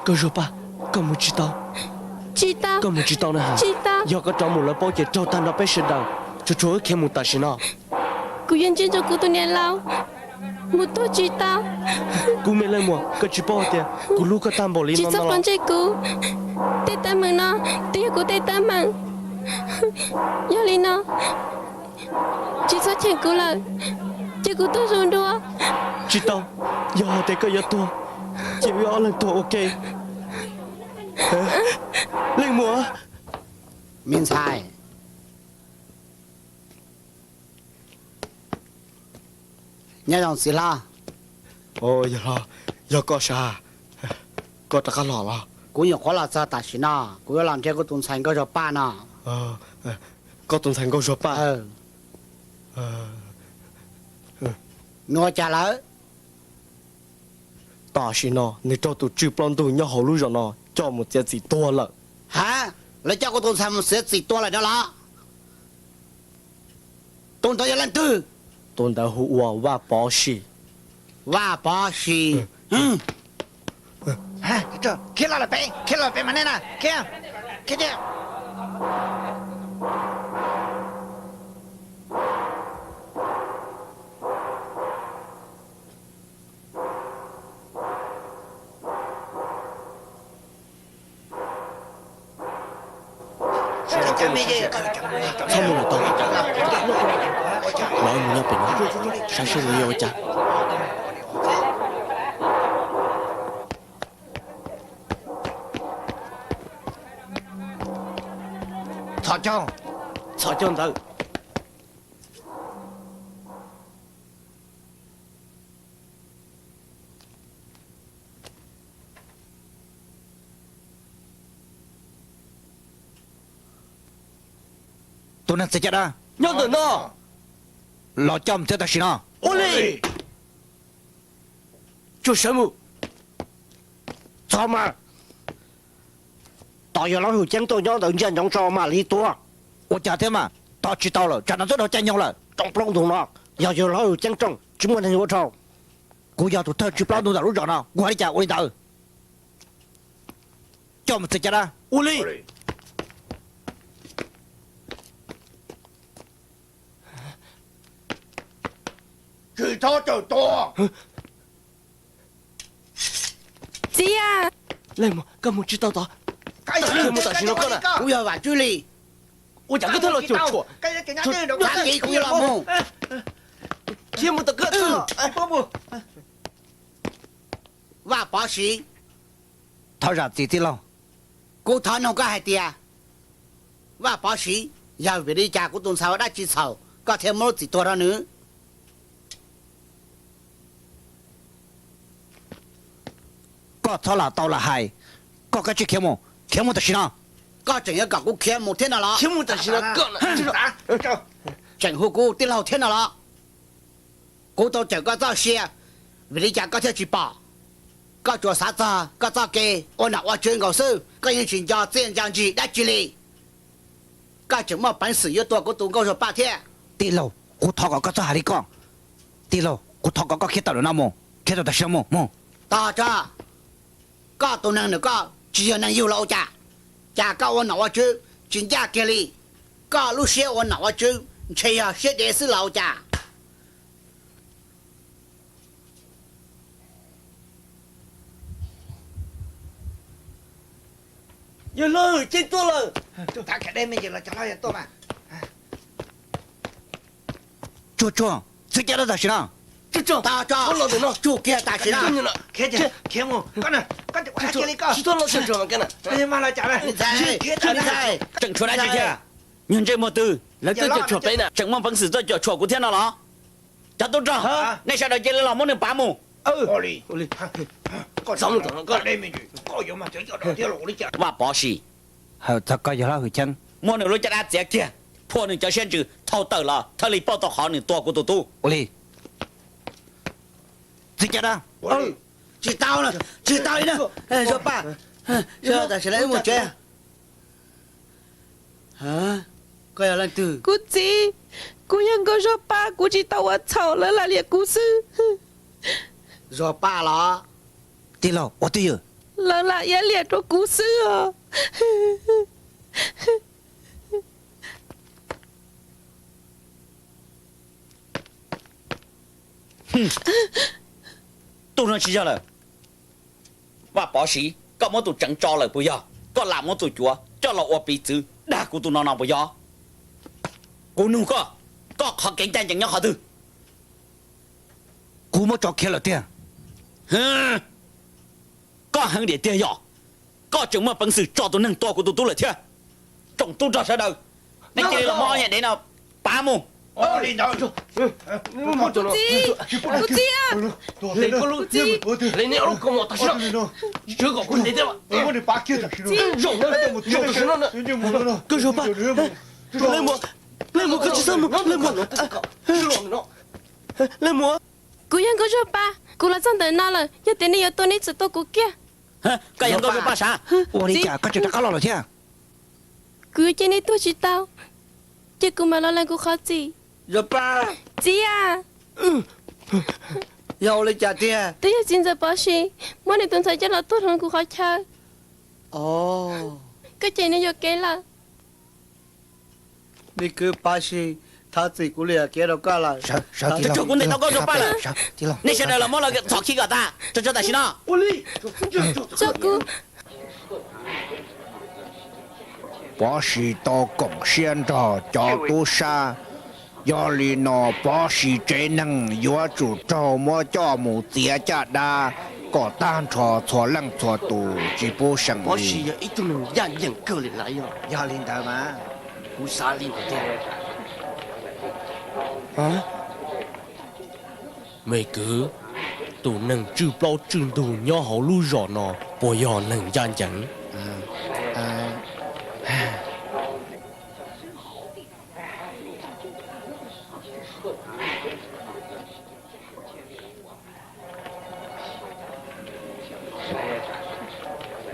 Koj Zuag Paj, koj mus tsis tau. Tsis tau. Koj mus tsis tau na has. Tsis tau. Yog koj rov mus lawv paub ces raug tag nrho peb sawv daws. Tsuag tsuag wb khiav mus tam sim no. Kuv yuav ntsia ntsoov kuv tus niam laus mus tuag tsis tau. Kub me leej muam, koj tsis paub hais tias kuv hlub koj tag npaum li no los? Tsis txhob quav ntsej kuv. Tej teeb meem no twb yog kuv tej teeb meem. Yog li no, tsis txhob cheem kuv lawm, cia kuv tuag zoo dua. Tsis tau, yog hais tias koj yuav tuag, ces wb ob leeg tuag ua ke. Leej muam. Me ntxhais, nyob zoo txiv hlob. Yawg hlob, yog koj sas, koj rov qab los los? Kuv nyuam qhuav los txog tam sim no, kuv yuav los nrhiav kuv tus ntxhais Nkauj Zuag Paj no. Koj tus ntxhais Nkauj Zuag Paj? Nws ua cas lawm? Tam sim no nws raug tus tswj plaub ntug nyob hauv lub zos no coj mus txiav txim tuag lawm. Ha, lawv coj kuv tus ntxhais mus txiav txim tuag lawm no los? Tus ntawd yog leej twg? Tus ntawd hu ua Vaj Pov Sis. Vaj Pov Sis. Khiav los lawm pem, khiav los lawm pem mas nej na, khiav, khiav tiag. Txhob mus lawm tau. Lawv mus nyob pem no, saib seb lawv yuav ua cas. Txhos caug, txhos caug ntawd. Tus neeg txiav caj dab nyob ntawm no. Los coj mus txiav tam sim no. Ua li. Tsuag sawv mus. Txhob mas. Os, yog Laub Hwm Ceeb tuaj nyob ntawd ntsia ntsoov tso mam li tua. Ua cas thiab mas, tos tsis tau lawm, tsam no twb dhau caij nyoog lawm. Rooj plaub ntug no, yog yawg Laub Hwm Ceeb rooj, tsis muaj neeg yuav ua dhau. Kuv yog tus thawj tswj plaub ntug ntawm lub zos no, kuv hais li cas ua li ntawd. Coj mus txiav caj dab. Ua li. Tsis txhob tawm tuaj. Txiv a! Leej muam, koj mus tsis tau tod. Khiav mus tam sim no koj na. Kuv yog Vam Tswb Lis. Ua cas koj thiaj los cuam tshuam? Tag kis kuv yuav los mus. Khiav mus tam koj. Vaj Pov Siv. Thov zam txim tij laug. Kuv thov nug koj hais tias, Vaj Pov Siv, yog vim li cas kuv tus ntxhais ua dab tsi txhaum koj thiaj muab lub txim tuag rau nws? Koj txhob lam tau lam hais, koj kav tsij khiav mus, khiav mus tam sim no. Koj tseem yuav kom kuv khiav mus thiab no los? Khiav mus tam sim no koj. Tseem hu kuv tij laug thiab no los? Kuv tau cawm koj txoj sia, vim li cas koj thiaj tsis pom? Koj tsuas xav txog koj txoj kev ua nom ua tswv nkaus xwb, koj yeej tsis nco txiaj nco ntsig dab tsi li. Koj tseem muaj peev xwm yuav tua kuv tus nkauj Zuag Paj thiab. Tij laug, kuv thov kom koj txhob hais li koj. Tij laug, kuv thov kom koj khiav tawm ntawm no mus, khiav tawm tam sim no mus, mus. Tos tso, koj tus neeg nws koj tsis yog neeg yug los ua cas? Cas koj ua nom ua tswv tsis ncaj kiag li? Koj lub siab ua nom ua tswv ntshe yog siab dev xwb los ua cas? Yawg Laub Hwm Ceeb tuaj lawm. Tsuag tsuag, txhob cab tam sim no. Tsuag tsuag, tsuag kiag tam sim no. Tseem tshuav dab tsi thiab? Nyuag ntsej muag twg lawv twb cuam tshuam peb na, tseem muaj peev xwm tuaj cuam tshuam kuv thiab no los? Cov tub rog, nej sawv daws cia li los muab nws pav mus. Vaj Pov Siv, muab nws lub caj dab txiav kiag, phua nws cov siab ntsws, thau tawm los thawj li pauj tau qhov nws tua kuv tus tub. Ua li. Txiav caj dab. Tsis tau, tsis tau li na. Zuag Paj, tam sim no wb mus tsev. Koj yog leej twg? Kuv txiv, kuv yog nkauj Zuag Paj, kuv tsis tau ua txhaum, lawv lam liam kuv xwb. Zuag Paj los? Tij laug, ua twj ywm. Lawv lam iab liam rau kuv xwb os. Tub no tsis yog lawm. Vaj Pov Siv, koj muab tus tseev tso lawm puas yog? Koj lam muab tus cuav coj los ua piv txwv dag kuv tus no no puas yog? Kuv nug koj, koj qhov kev ncaj ncees nyob qhov twg? Kuv muab tso khiav lawm tiag. Koj heev diam tiag yog? Koj tseem muaj peev xwm tso tus neeg tua kuv tus tub lawm thiab. Tsoom tub rog sawv daws, nej cia li los muab ob nyuag dev no pav mus. Txiv, kuv txiv, leej muam, leej muam, koj tsis txhob mus, leej muam, leej muam. Kuv yog nkauj Zuag Paj, kuv los txog ntawm no lawm, yog tias nej yuav tua nej txawm tua kuv kiag. Koj yog nkauj Zuag Paj sav? Ua li cas koj tseem rov qab los lawm thiab? Kuv yuav cia nej tuag tsis tau, ces kuv mam los lees kuv qhov txim. Zuag Paj, txiv a, yog ua li cas tiag? Twb yog txiv ntxawm Pov Siv muab nws tus ntxhais coj los tuag rau kuv qhov chaw. Koj cem nws yuam kev lawm. Me kwv Pov Siv, thov txim, kuv liam kev rau koj lawm. Kuv ntes tau nkauj Zuag Paj lawm. Nej sawv daws los muab los txhom khi kom tag, tso tso tam sim no. Pov Siv tau koom siab nrog cov tub sab. Yog li no Pov Siv tsev neeg yuav tsum raug muab coj mus txiav caj dab kom tag nrho txhua leej txhua tus, tsis pub seem li. Pov Siv yog ib tug neeg ncaj ncees kawg li lawm. Yog li ntawd mas kuv xav li ntawd tiag. Me kwv, tus neeg tswj plaub tswj ntug nyob hauv lub zos no puas yog neeg ncaj ncees?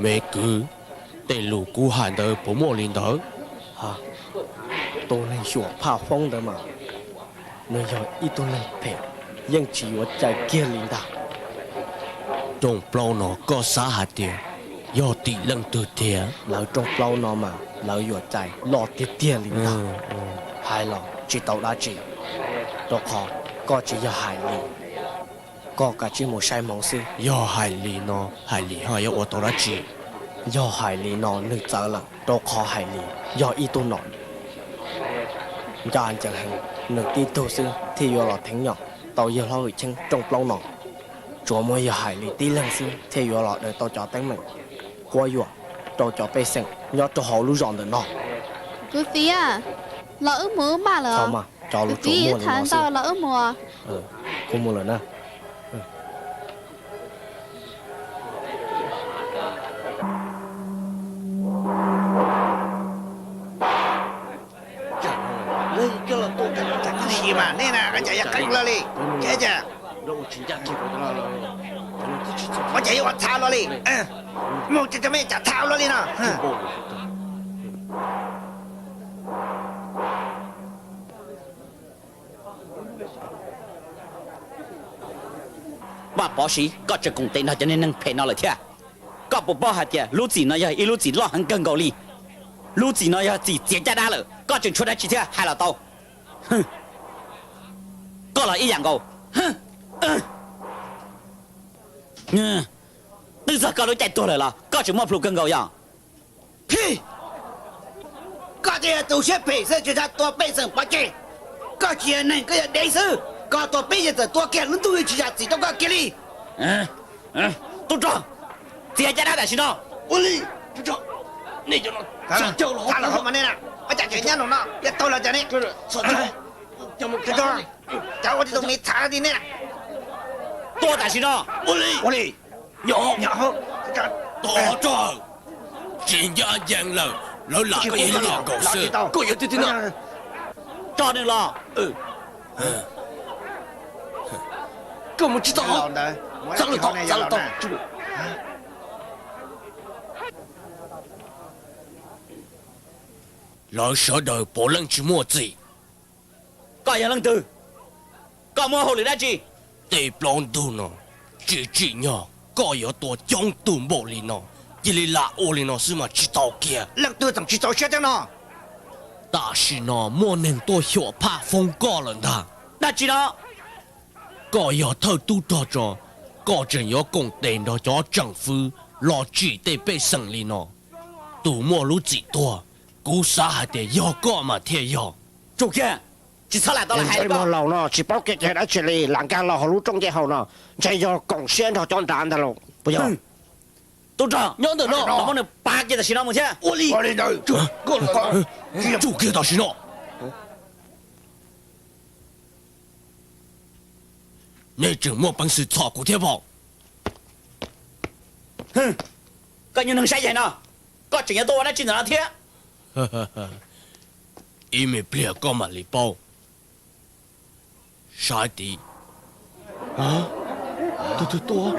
Me kwv, Tej lus kuv hais ntawd puas muaj li ntawd? Tus neeg xyuam phaj foob ntawd mas nws yog ib tug neeg phem, yeej tsis yuav cais kiag li ntag. Rooj plaub no koj xav hais tias yog tim leej twg thiab? Lawv rooj plaub no mas lawv yuav cais loj tiag tiag li ntag. Hais los tsis tau dab tsi, rau qhov koj tsis yog Hais Lis. Koj kav tsij mus saib hmoov xwb. Yog Hais Lis no, Hais Lis ho yuav ua tau dab tsi? Yog Hais Lis no nws txawv lawm, rau qhov Hais Lis yog ib tug nom ncaj ncees heev, nws tib tug xwb thiaj yuav los theej nyom tau yawg hlob Hwm Cheeb rooj plaub no. Tsuas muaj yog Hais Lis tib leeg xwb thiaj yuav los daws tau cov teeb meem quab yuam rau cov pej xeem nyob rau hauv lub zos ntawm no. Kuv txiv, los wb mus wb maj lawm. Kuv txiv tham ntau los wb mus. Kuv mus lawm na. Sim mas nej na, cas yog qeeb lawm li, ces cas ua cas yuav ua txhav luaj li, mus ces cov me cas txhav luaj li no. Vaj Pov Siv, koj tseem koom tes nrog cov niag neeg phem no lawm thiab. Koj puas paub hais tias lub txim no yog ib lub txim loj heev kawg nkaus li? Lub txim no yog txim txiav caj dab lawm, koj tseem tshuav dab tsi thiab hais los tau. Koj los ib yam nkaus. Twb txog koj lub caij tuag lawm los koj tseem muaj plhus kawg nkaus yog? Koj thiaj yog tus siab phem xwb, tsis txhob tua pej xeem pov tseg. Koj tsis yog neeg, koj yog dev xwb. Koj tua peb yeej txawm tua kiag lub ntuj, tsis zam txim rau koj kiag li. Tub rog, txiav caj dab tam sim no. Ua li, nej cov no, txhob caw los hauv mas nej na, ua cas tseem nyob no no, yog tau los cas ne? Cov ua tsis tau me txhav li nej na. Tua tam sim no. Ua li, ua li. Nyob, nyob, tua rog, tsis ncaj ncees lawm, lawv lam koj ib yam nkaus xwb. Koj yog tiag tiag na. Tso nws los. Koj mus tsis tau, txav los tau, txav los tau. Lawv sawv daws puav leej tsis muaj txim. Koj yog leej twg? Koj muaj hauj lwm dab tsi? Tej plaub ntug no tsis tsim nyog koj yuav tua coob tus npaum li no, cia li lam ua li no xwb mas tsis tau kiag. Leej twg tseem tsis txaus siab thiab no? Tam sim no muaj neeg tuaj xyuam phaj foob koj lawm ntag. Dab tsi no? Koj yog thawj tub rog tso, koj tseem yuav koom tes nrog cov tseem fwv los tsim tej pej xeem li no. Tus muaj lub txim tuag, kuv xav hais tias yog koj mas thiaj yog. Tsum kiag, tsis txhob lam tau lawv hais li ko. Laus no tsis paub kev cai dab tsi li, lam nkag los hauv lub rooj nce haus no, ntshe yog koom siab nrog cov nrad ntag los puas yog? Tub rog, nyob ntawm no los muab nws pav kiag tam sim no mus thiab. Ua li ntawd, tsum kiag tam sim no. Nej tseem muaj peev xwm txhom kuv thiab pom? Koj nyuag neeg saib yaig no, koj tseem yuav tuaj ua dab tsi ntawm no thiab? Ib me pliag koj mam li paub. Saib tid. Tus twg tuaj?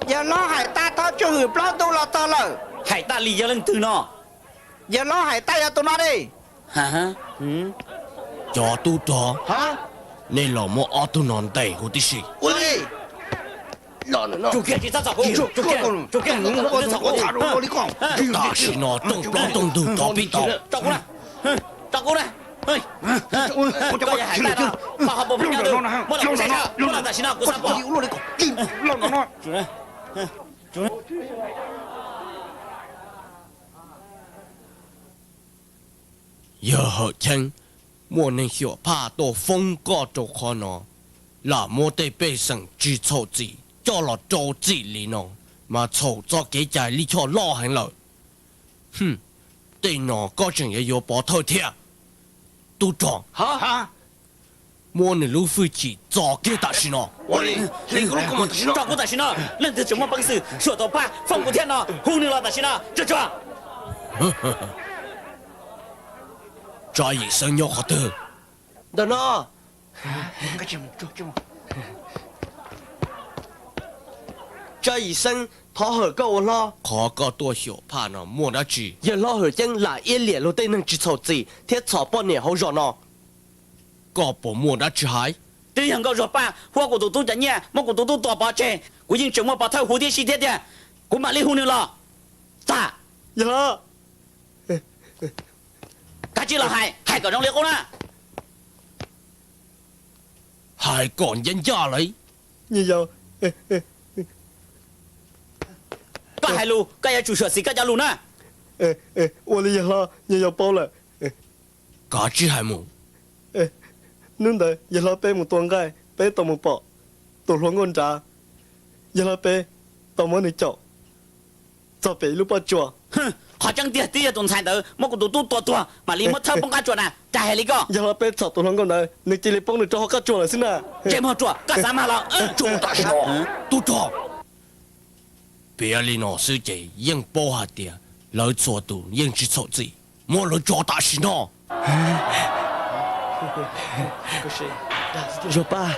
Yawg hlob Hais Taj Thoj Tswj Hwm plaub ntug los txog lawm. Hais Taj Lis yog leej twg no? Yawg hlob Hais Taj yog tus no ne. Cov tub rog, nej los muab ob tug no ntes huv tib si. Tam sim no rooj plaub rooj ntug rov pib tau. Koj yog Hais Taj no, koj ho puas pom nyob twg? Muab los kuv saib, muab los tam sim no kuv xav pom. Yawg Hawm Cheeb, muaj neeg xyuam phaj tuaj foob koj rau qhov no, lam muab tej pej xeem tsis txhaum txim coj los rau txim li no, mas txhaum txoj kev cai lij choj loj heev lawm. Tej no koj tseem yuav yuav pov thawj thiab, tub rog. Muab nws lub hwj chim txo kiag tam sim no. Tso kuv tam sim no, leej twg tseem muaj peev xwm suam tau pab foom kuv thiab no, hu nws los tam sim no, tsuag tsuag. Tsab Yim Xeeb nyob qhov twg? Ntawm no. Tsab Yim Xeeb, thov hawm koj ua hlob. Qhov koj tuaj xyuam phaj no muaj dab tsi? Yawg hlob Hwm Ceeb lam iab liam luag tej neeg tsis txhaum txim thiab txhom poj niam hauv zos no. Koj puas muaj dab tsi hais? Twb yog Nkauj Zuag Paj huab kuv tus tub cov nyiaj, muab kuv tus tub tua pov tseg. Kuv yeej tseem muaj pov thawj huv tib si thiab tiag, kuv mam li hu nws los. Txav. Yawg hlob. Kav tsij los hais, hais kom zoo li qub na. Hais kom ncaj ncaj lauj. Nyuam yaus, koj hais lus koj yuav tsum suam xim koj cov lus na. Ua li yawg hlob, nyuam yaus paub lawm. Kav tsij hais mus. Hnub ntawd yawg hlob peb mus tua nqaij, peb tau mus pom tus hluas nkauj nrad. Yawg hlob peb tau muab nws caum txog pem ib lub pob tsuas. Qhov tseeb tiag twb yog tus ntxhais ntawd muab kuv tus tub tua tuag mam li muab thawb poob qab tsuas na, cas hais li koj? Yawg hlob peb txhom tus hluas nkauj ntawd, nws cia li poob nws rau hauv qab tsuas lawm xwb na. Ntsej muag ruam, koj xav mag los? Tub rog, piav li no xwb ces yeej paub hais tias lawv txhua tus yeej tsis txhaum txim. Muab lawv tso tam sim no. Zuag Paj,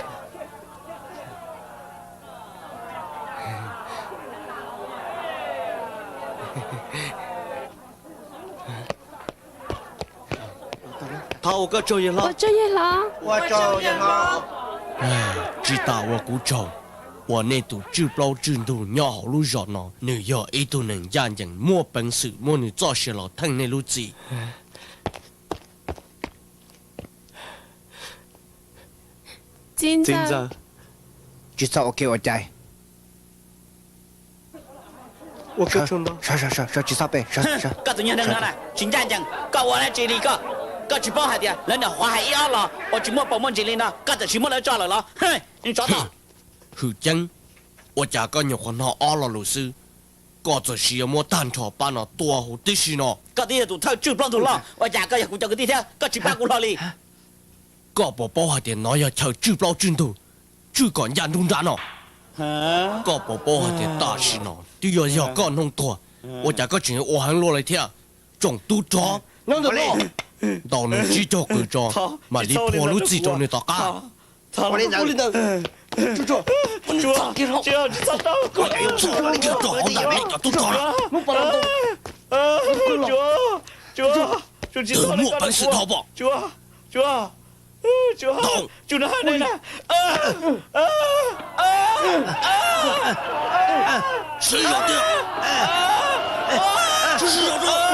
thov ua koj tsaug yawg hlob. Tsis tas ua kuv tsaug, uas nej tus tswj plaub tswj ntug nyob hauv lub zos no, nws yog ib tug neeg ncaj ncees muaj peev xwm muab nws txoj sia los theej nej lub txim. Txiv ntxawm, tsis txhob ua kev ua cai. Koj tus nyuag neeg no na tsis ncaj ncees, koj ua dab tsi li koj? Koj tsis paub hais tias lawv nyuam qhuav hais ib ob los uas tsis muaj paus muaj ntsis li no koj txawm sis muab lawv tso lawm los? Tsov tom. Hwm Ceeb, ua cas koj nyuam qhuav hnov ob lo lus xwb, koj txawm sis yuav muab tag nrho pab no tua huv tib si no? Koj twb yog tus thawj tswj plaub ntug loj, ua cas koj yog kuv cov kwv tij thiab koj tsis pab kuv hlo li? Koj puas paub hais tias nov yog chaw tswj plaub tswj ntug, tswj kom ncaj nruab nrab no? Koj puas paub hais tias tam sim no twb yog yog koj hnub tuag, ua cas koj tseem ua heev luaj li thiab? Tsoom tub rog, ntaus nws tsib caug qws tso, mam li phua lub txim rau nws tom qab. Koj yuav txog kiag rau hauv yam nej cov tub rog na. Twg muaj peev xwm dhau pom? Sib zog tiag. Sib zog rau.